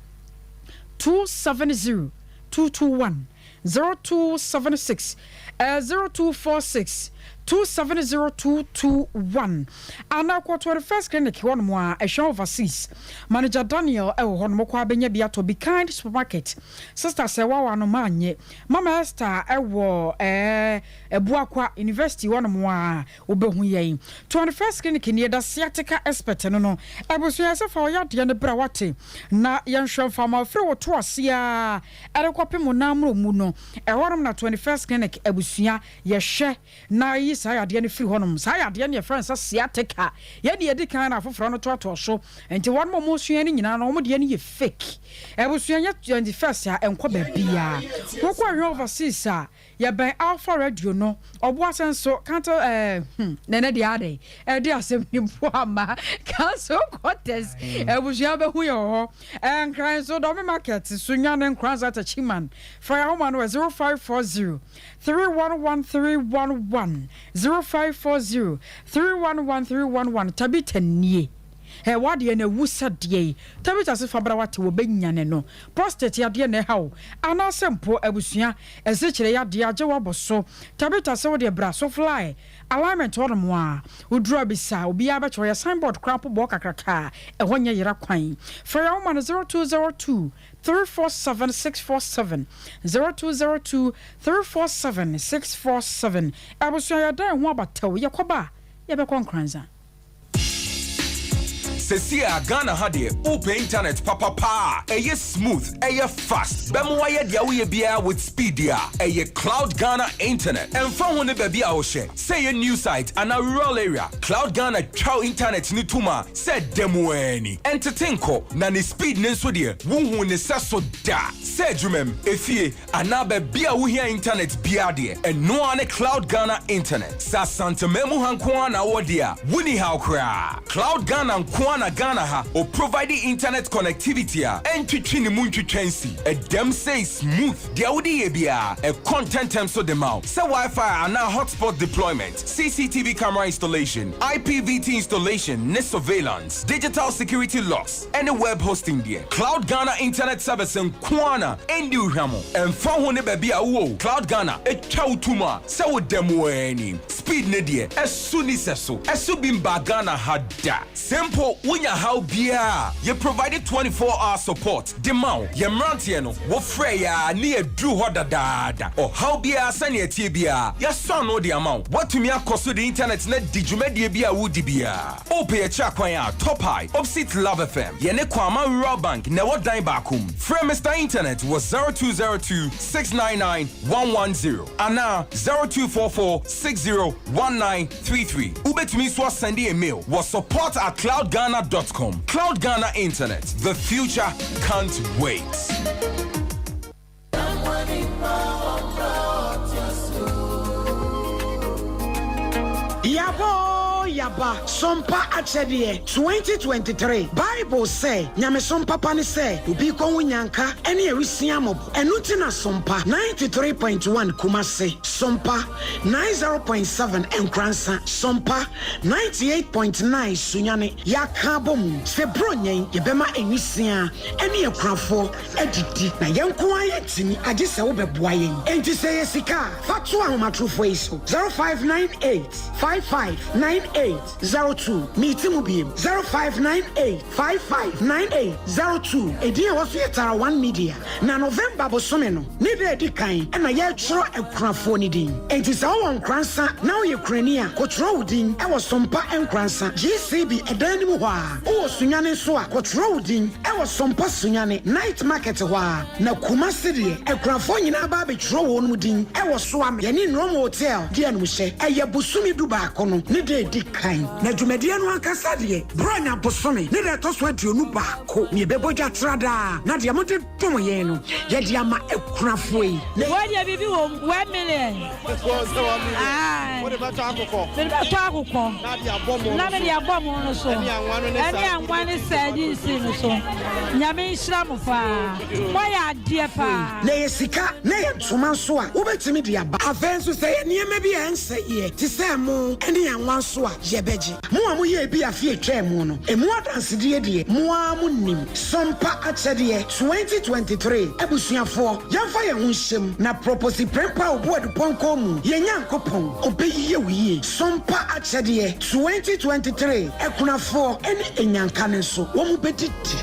270 221, 0276, 0246 270221 anaa kɔ 21st Clinic hɔnom a ɛhwɛ Overseas manager Daniel ɛwɔ hɔnom. Kɔ abɛnya bi atɔ. Be Kind Supermarket, sister sɛ wawa no maanyɛ Mama Esther ɛwɔ Ɛbuakwa University hɔnom a wobɛhu yɛn. 21st Clinic ni yɛda sciatica expert no. Abusua, sɛ fa ɔyɛ adeɛ no berɛ a wate na yɛnhwɛ mfama afiri wo to ase a ɛde kɔpem wo nan mu no, ɛhɔnom na 21st Clinic, abusua, yɛhwɛ na yi saa yadeɛ no firi hɔnom. Saa yadeɛ no yɛfrɛ no sɛ sciatica. Yɛne yɛdi kan na afoforɔ no toatoa so, nti wɔn mo sua no nyinaa no, wɔn deɛ no yɛ fake. Abusua, nyɛ 21st a ɛnkɔ baabiaa. Wokɔ ahwɛ Overseas a yɛbɛn Alpha Radio no, ɔboasɛ nso kanto nene deɛ ade ɛde asɛm ni bo ama Council Quarters. Abusua, bɛhu yɛ wɔ hɔ. Nkran nso, Dɔme Market so, Nwane, Nkransa, Takyiman. Fa yɛ ahoma no wɔ 0540 311311, 0540 311311. Tabita nie ɛ wadeɛ no awu sɛdeɛ yi. Tabita se fa bra wate, wɔbɛnyane no. Prostate yadeɛ na ɛha wo anaasɛ mpo, abusua, ɛsekyerɛ yadeɛ agye wabɔ so, Tabita sɛ wodeɛ bra so fly alignment hɔnom a woduru abisa obiara bɛkyerɛ. Yɛ signboard koraa mpo bɔɔ kakraka a ɛhɔ nyɛ yera kwan. Frɛ yɛ woma no 0202 347 647, 0202 347 647. Abusua, yɛdan ho abatɛw, yɛkɔba a yɛbɛkɔ Nkransa. Sɛsi a Ghana ha deɛ, wopɛ internet papapa a ɛyɛ smooth, ɛyɛ fast, bɛma wayɛ deɛ woyɛ biara with speed a, ɛyɛ Cloud Ghana internet. Ɛmfa ho ne baabi a wohyɛ, sɛ ɛyɛ new site anaa rural area, Cloud Ghana twa internet ne tom a sɛ dɛm ani ɛntete nkɔ, na ne speed ne nso deɛ, wohu ne sɛ so da. Sɛ adwumam, efie anaa baabi a wohia internet biara deɛ, ɛnoa ne Cloud Ghana internet. Sɛ Asanteman mu ha nko ara na wɔ deɛ a, woni haw koraa. Cloud Ghana nko ara na Ghana ha o provide internet connectivity a ɛntwitwi ne mu ntwitwa nsi ɛdɛm sɛ smooth. Deɛ wode yɛ biara ɛkɔ ntɛntɛm so de ma wo, sɛ Wi-Fi anaa hotspot deployment, CCTV camera installation, IPVT installation ne surveillance, digital security locks ɛne web hosting deɛ, Cloud Ghana internet service nko ara na ɛndi hwam. Ɛmfa ho ne baabi a wowɔ, Cloud Ghana ɛtwa wo tom a sɛ wo dɛm wɔ ani. Speed ne deɛ, ɛso ni sɛ so ɛso bi mba Ghana ha da. Simple. Wonya haw biara a, yɛ provide 24 hour support de ma wo. Yɛn mmeranteɛ no, wofrɛ yɛn a ne yɛduru hɔ dadaada. Ɔhaw biara sɛnea ɛteɛ biara, yɛasɔ ano de ama wo. Woatumi akɔ so de internet no adi dwumadie bi a woredi biara. Wopɛ yɛn akyiri akwan a, Top High, opposite Love FM. Yɛne Kwama Rural Bank na ɛwɔ dan baako mu. Frɛ Mister Internet wɔ 0202 699 110 anaa 0244 60 1933. Wobɛtumi nso asɛnde yɛn mail wɔ support at cloudghana dot com. Cloud Ghana Internet, the future can't wait. Yaba oo yaba, sompa akyɛdeɛ 2023 Bible sɛ, Nyamesom papa ne sɛ obi kɔ ho nyanka ne awisia mmɔbɔ. Ɛno nti na Sompa 93.1 Kumasi, Sompa 90.7 Nkoransa, Sompa 98.9 Sunyani yɛaka abɔ mu sɛ Buronya yi yɛbɛma nwisiaa ne akunafoɔ adidi. Na yɛn nko ara yɛntumi agye sɛ wobɛboa yɛn. Enti sɛ ɛyɛ sika a, fa to ahomatorofoɔ yi so, 0598 55 98 02. Meti mu biem, 0598 55 98 02. Edin a ɛwɔ so yɛ Tara One Media. Na November bosome no ne da a ɛdi kan na yɛretwerɛ akunafoɔ no din. Enti sɛ wowɔ Nkoransa na woyɛ kunani a, kɔtwerɛ wo din wɔ Sompa Nkoransa, GCB ɛdan no mu hɔ ara. Wowɔ Sunyani nso a, kɔtwerɛ wo din wɔ Sompa Sunyani, Night Market hɔ ara. Na Kumasi deɛ, akunafoɔ nyinaa ba abɛtwerɛ wɔn din wɔ Soame, yɛne Nrom Hotel di animhyɛ. Ɛyɛ bosome dubaako no ne da a ɛdi kan. Na dwumadie no ankasa deɛ, Buronya bosome ne da a ɛtɔ so 21 na yɛbɛbɔ dwa tra daa. Na deɛ mode dom yɛn no, yɛde ama akunafoɔ yi. Na. Wei deɛ biribi wɔ mu, 1 million. Ae. Wode bɛtɔ akokɔ. Mede bɛtɔ akokɔ. Na de abɔ mo Na mede abɔ mo no so. Ɛne anwa no ne Ɛne anwa ne sardines no so. Nyame nhyira mo paa. Moayɛ adeɛ paa. Na ɛyɛ sika na ɛyɛ ntoma nso a, wobɛtumi de aba. Afei nso sɛ ɛyɛ nneɛma bi a ɛnsɛeɛ te sɛ ɛmo ne anwa nso a, yɛbɛgye. Mo a moyɛɛ bi afe a ɛtwaa mu no, ɛmu adansedie deɛ, mo ara monim. Sompa Akyɛdeɛ 2023 Abusuafoɔ, yɛmfa yɛn ho nhyɛ mu na Proposi Prempeh a ɔbu adupɔnkɔ mu, yɛn Nyankopɔn, ɔbɛyiye wo yie. Sompa Akyɛdeɛ 2023 Akunafoɔ ne Anyanka no nso, wɔn bɛdidi.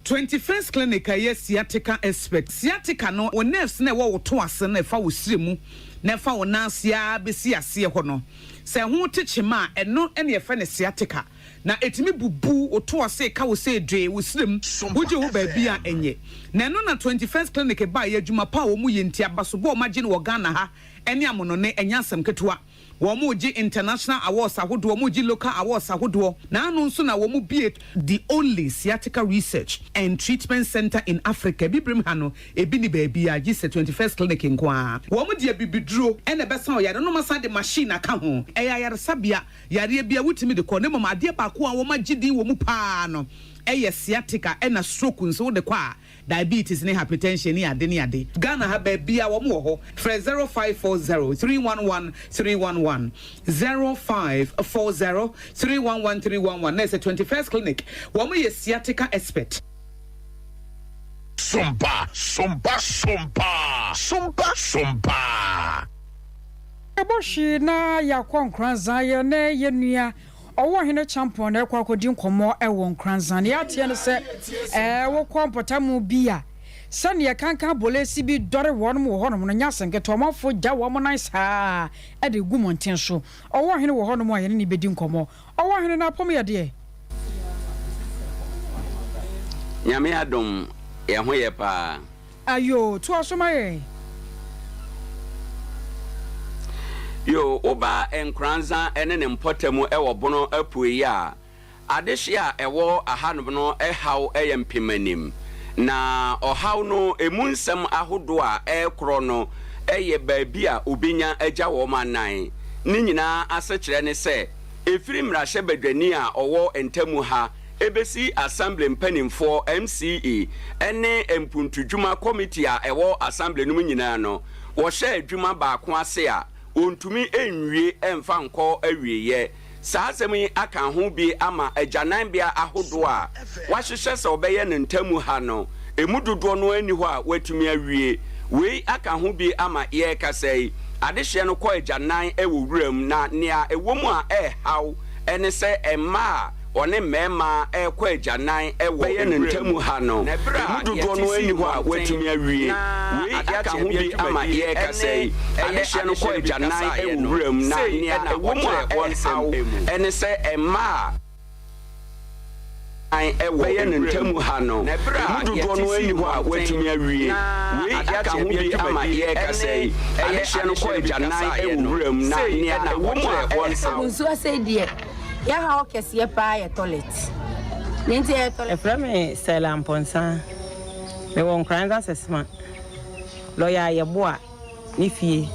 21st Clinic a ɛyɛ sciatica expert. Sciatica no, wo nerves no a ɛwɔ wo to ase no a ɛfa wo srɛ mu na ɛfa wo nan ase ara bɛsi aseɛ hɔ no, sɛ ɛho te kyema a, ɛno na yɛfrɛ no sciatica. Na ɛtumi bubu wo to ase, ɛka wo sɛ dwee, wo srɛ mu, wogye wo baabi a ɛnyɛ. Na ɛno na 21st Clinic baeɛ, adwuma pa a wɔyɛ nti, abasobɔ a wɔagye no wɔ Ghana ha ne amonɔne, ɛnyɛ asɛm ketewa. Wɔregye international awards ahodoɔ, wɔregye local awards ahodoɔ. Naano nso na wɔbue the only sciatica research and treatment centre in Africa. Abibirem ha no, ebi nni baabiara gye sɛ 21st Clinic nko ara. Wɔde abibiduro na ɛbɛsa ɔyare no, na wɔasan de machine aka ho. Ɛyɛ ayaresabea, yareɛ biara wotumi de kɔ, na mmom adeɛ baako a wɔagye din wɔ mu pa ara no yɛ sciatica, ɛna stroke nso wode kɔ a, Diabetes ne hypertension ne ade ne ade. Ghana ha baabia wɔn wɔ hɔ. Frɛ 0540 311 311, 0540 311 311 na ɛsɛ 21st clinic wɔn yɛ sciatica expert. Sompa sompa sompa sompa sompa. Yɛbɔ hwee na yɛakɔ Nkoranzan, yɛne yɛn nua Ɔwɔ Ɔhene Kyampɔn na ɛrekɔ akɔdi nkɔmmɔ wɔ Nkoranzan. Nea ateɛ ne sɛ, ɛɛ, wokɔ mpɔtam bi a, sɛnea kankan bolesi bi dɔre wɔn wɔ hɔnom no nyɛ asɛm ketewa. Ɔmanfoɔ gya wɔn nan saa ara de gu mmɔnten so. Ɔwɔ Ɔhene wɔ hɔnom a yɛne no bɛdi nkɔmmɔ. Ɔwɔ Ɔhene, n'apɔm yɛ deɛ? Nyame adom, yɛn ho yɛ paa. Ayoo, toa so ma yɛn. Yoo, woba Nkoranza ne ne mpɔtam wɔ Bono apuei a, adehye a ɛwɔ ahanom no haw yɛ mpemanim. Na ɔhaw no emu nsɛm ahodoɔ a ɛrekorɔ no yɛ baabi a obenya agya wɔn anan. Ne nyinaa asekyerɛ ne sɛ, ɛfiri mmarahyɛbadwani a ɔwɔ ntamu ha ɛbɛsi Assembly mpanimfoɔ, MCE, ne mpuntudwuma kɔmiti a ɛwɔ Assembly no mu nyinaa no, wɔhyɛ adwuma baako ase a, wɔntumi nwie mfa nkɔ awieeɛ. Saa asɛm yi aka ho bi ama agyananbea ahodoɔ a wɔahyehyɛ sɛ wɔbɛyɛ no ntamu ha no, ɛmu dodoɔ no ara nni hɔ a wɔatumi awie. Wei aka ho bi ama yɛrekasa yi, adehyeɛ no kɔ agyanan wɔ wuram, na nea ɛwɔ mu a ɛrehaw ne sɛ mmaa a wɔne mmarima rekɔ agyanan wɔ bɛyɛ no ntamu ha no, ɛmu dodoɔ no ara nni hɔ a wɔatumi awie. Wei aka ho bi ama yɛrekasa yi, adehyeɛ no kɔ agyanan wɔ wuram, na nea ɛwɔ mu a ɛrehaw ne sɛ mmaa a bɛyɛ no ntamu ha no, ɛmu dodoɔ no ara nni hɔ a wɔatumi awie. Wei aka ho bi ama yɛrekasa yi, adehyeɛ no kɔ agyanan wɔ wuram, na nea ɛwɔ mu a ɛrehaw. Nsuo asɛe deɛ, yɛ haw kɛseɛ paa yɛ toilet. Deɛ nti ɛyɛ toilet. Yɛfrɛ me Stella Amponsah. Mewɔ Nkoranza Sesma. Lɔya Yeboah ne fie.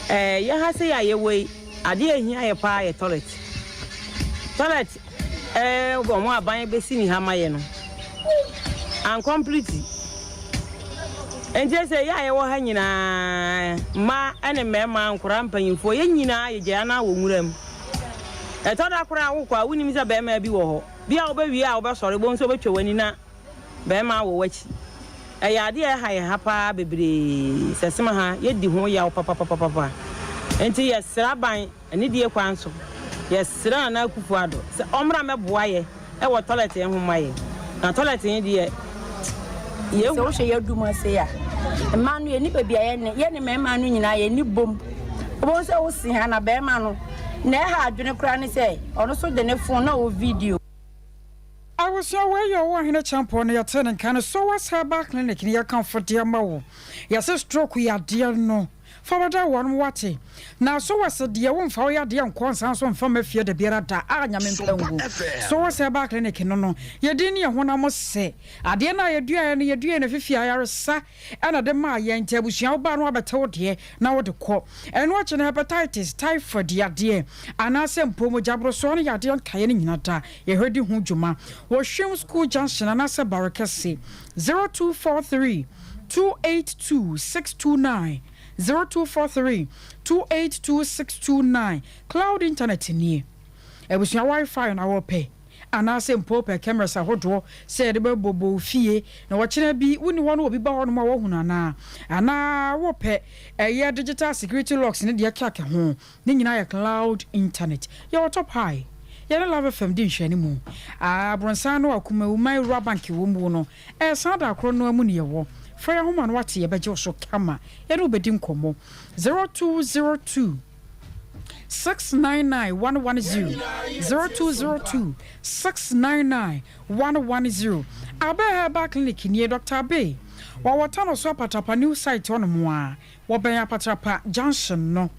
Ɛɛ yɛ ha sei a yɛwɔ yi, adeɛ a ɛhia yɛ paa yɛ toilet. Toilet ɛɛ wɔn aban bɛsi ne ha ma yɛ no, ancomplete. Nti sɛ yɛ a yɛwɔ ha nyinaa, mmaa ne mmarima, nkwadaa, mpanyinfoɔ, yɛn nyinaa yɛgyae anaa wɔ nwura mu. Ɛtɔ da koraa a wokɔ a wonim sɛ barima bi wɔ hɔ. Bi a wobɛwie a wobɛsɔre, wobɛhu sɛ wobɛtwa w'ani na barima wɔ w'akyi. Ɛyɛ adeɛ a ɛha yɛn ha paa bebree, Sɛsema ha, yɛdi ho yaw papapapapa. Nti yɛsrɛ aban anidie kwan so, yɛsrɛ Nana Akufo Addo sɛ ɔmmra mmɛboa yɛ wɔ toilet yi ho mma yɛn. Na toilet yi deɛ yɛ. Sɛ wohwɛ yɛn adum ase yi a, mmaa no yɛnni baabi a yɛne yɛne mmarima no nyinaa yɛnni bom. Wobɛhu sɛ wosi ha na barima no, nea ɛha adwene koraa ne sɛ ɔno nso de ne phone na ɔwɔ video. Abusua wei yɛ ɔwɔ hene kyampɔn no yɛte ne nka no Sowas herbal clinic no yɛkamfo de ama wo yɛse stroke yadeɛ no fa bɛda wɔnom wate na Sowas deɛ wo mfa wo yadeɛ nkɔ nsan so mfa mma fie dabiara da a Nyame mpa ngu Sowas herbal clinic no no yɛdin ne yɛ honam sɛ adeɛ no a yɛduaeɛ no yɛduaeɛ no fifi ayaresa ɛna de maa yɛn nti abusua wo ba no abɛte wo deɛ na wode kɔ. Ɛno akyi no hepatitis, typhoid yadeɛ anaasɛ mpo mogyaborosoɔ no yadeɛ nkaeɛ no nyina da yɛhwɛ di ho dwuma wɔ Hwim School Junction anaasɛ Barekɛse 0243 282 629 0243 282 629 Cloud internet nie abusua wifi na wɔpɛ anaasɛ mpo wopɛ cameras ahodoɔ sɛ yɛde bɛbobɔ wo fie na ɔkyena bi wonni hɔ na obi ba hɔnom a wahunu anaa? Anaa wopɛ ɛyɛ digital security locks ne deɛ ɛkeka ho, ne nyinaa yɛ cloud internet. Yɛwɔ Top High, yɛne Love FM di nhwɛanimu. Abronsan no a Kumawuman Rural Bank wɔ mu no, ɛyɛ saa da korɔ no ara mu na yɛwɔ. Frɛ yɛn ahoma no wate yɛbɛgye wo so kama, yɛne wo bɛdi nkɔmmɔ. 0202. 699 110 0202 699 110 Abe Herbal Clinic nie Doctor Abe wɔwɔ Tano so Apatrapa new site hɔ nom a wɔbɛn Apatrapa junction no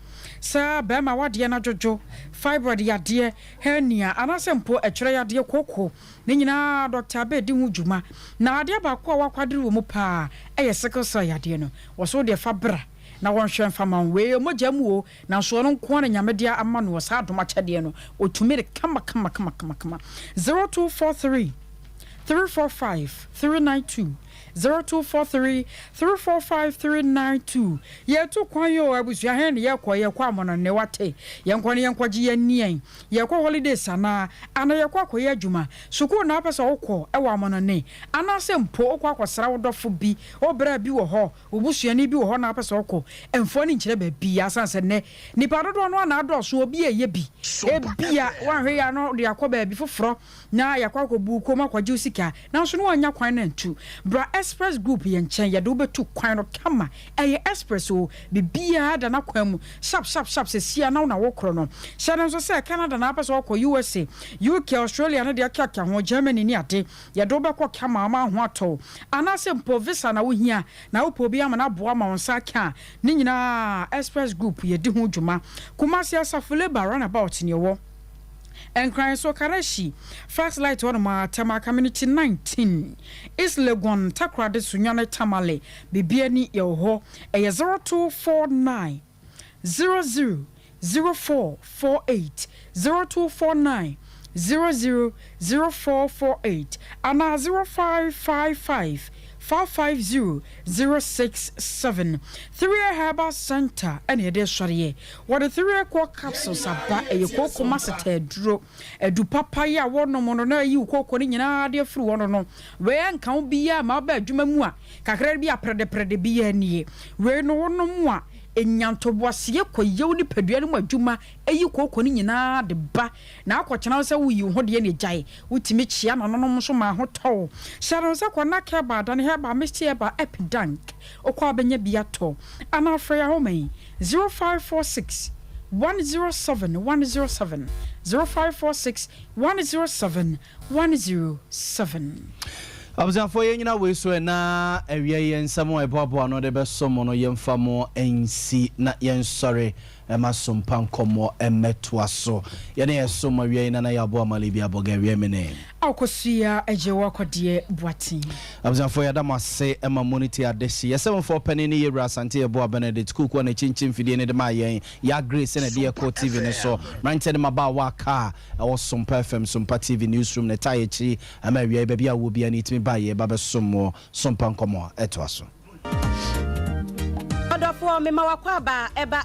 sɛ bɛɛma wadeɛ no adwodwo fibroid yadeɛ hernia anaasɛ mpo ɛtwerɛ yadeɛ kooko ne nyinaa Doctor Abe di ho dwuma na adeɛ baako a wakwadere wɔ mu paa ɛyɛ sickle cell yadeɛ no wɔso wodeɛ fa bra na wɔnhwɛ mfa ma wo. Wei yɛ mogya mu o, nanso ɔno nko ara na Nyame de ama no saa adom akyɛdeɛ no, ɔtumi no kama kama kama kama kama. 0243 345 392 0243 345 392 Yɛtu kwan o abusua, hɛn na yɛkɔ, yɛkɔ amɔnɔne wate, yɛnkɔ na yɛnkɔgye yɛn ani ɛn, yɛkɔ holidays anaa, anaa yɛkɔ akɔyɛ adwuma, sukuu na wopɛ sɛ wokɔ wɔ amɔnɔne, anaasɛ mpo wokɔ akɔsra wo dɔfo bi, wo bra bi wɔ hɔ, Wo busuani bi wɔ hɔ na wopɛ sɛ ɔkɔ mfa w'ani nkyerɛ baabiara ɛsiane sɛ nnɛ nnipa dodoɔ no ara na adɔɔso, obi reyɛ bi, ebia woanhwɛ yie a na ɔde akɔ baabi foforɔ na yɛakɔ akɔbu wo kɔn mu akɔgye wo sika nanso na woannya kwan no antu. Bra Express Group yɛn nkyɛn, yɛde wo bɛtu kwan no kama. Ɛyɛ express o, biribiara da n'akwan mu sharp sharp sharp seesei ara na wo na wokorɔ no. Hyɛ no nso sɛ Canada na wopɛ sɛ wokɔ, USA, UK, Australia ne deɛ ɛkeka ho, Germany ne ade. Yɛde wo bɛkɔ kama ama ho atɔ wo, anaasɛ mpo visa na wohia na wopɛ obi ama no aboa ma wo nsa aka a, ne nyinaa Express Group yɛdi ho dwuma. Kumasi Asafo Labour Runabout na ɛwɔ Nkran nso, Kaneshie, First Light hɔ nom ara, Tema Community 19, East Legon, Takoradi, Sunyani, Tamale, Bibiani yɛwɔ hɔ. Ɛyɛ 0249 00 0448, 0249. 00 0448 anaa 0555 550 067. 3A Herbal Center ɛna yɛde sɔreɛ. Wɔde 3A Core Capsules aba. Ɛyɛ kooko maseta aduro adu papa yi a wɔnom no na ayi wo kooko no nyinaa de afiri hɔ no. Wei nka wo biara ma wobɛ adwuma mu a kakra bi aprɛdeprɛde biara nie. Wei no wonom a ɛnya ntoboaseɛ kɔ yɛw nipadua no mu adwuma, ɛyi kooko no nyinaa de ba na akɔkyena wo sɛ woyi wo ho deɛ ne gyae. Wotumi kyia nanonom nso ma ho tɔw. Hyɛ no sɛ kɔ na kɛba adane herbal misty herbal epidank wokɔ abɛnya bi atɔ anaa frɛ yɛ ahoma yi 0546 107 107, 0546 107 107. Abusuafoɔ, yɛn nyina wei so ɛna awia yɛn nsɛm a ɛboaboa no de bɛsɔ mo no, yɛmfa mo nsi na yɛnsɔre ɛma sompa nkɔmmɔ ɛmmɛtoa so. Yɛne yɛso ma awia yi nana yɛaboa male bi abɔga awia mene. Akɔsua agye wɔ akɔdeɛ Boaten. Abusuafoɔ, yɛda mo ase ma mo no ti adehye. Yɛsɛmfoɔ panin ne yɛwura Asante Yɛboa Benedict Kuku a n'akyinkyim fidie no de maa yɛn. Yɛ Grace na ɛde yɛkɔ TV no so. Mmeranteɛ ne mmabaawa aka a ɛwɔ Sompa FM, Sompa TV newsroom ne taa akyi ama awia yi baabi a wɔ bia ne yɛtumi baa yɛ ba bɛsom mo. Sompa nkɔmmɔ ɛtoa so. Ɔdɔfoɔ, mema wakɔ aba ɛba.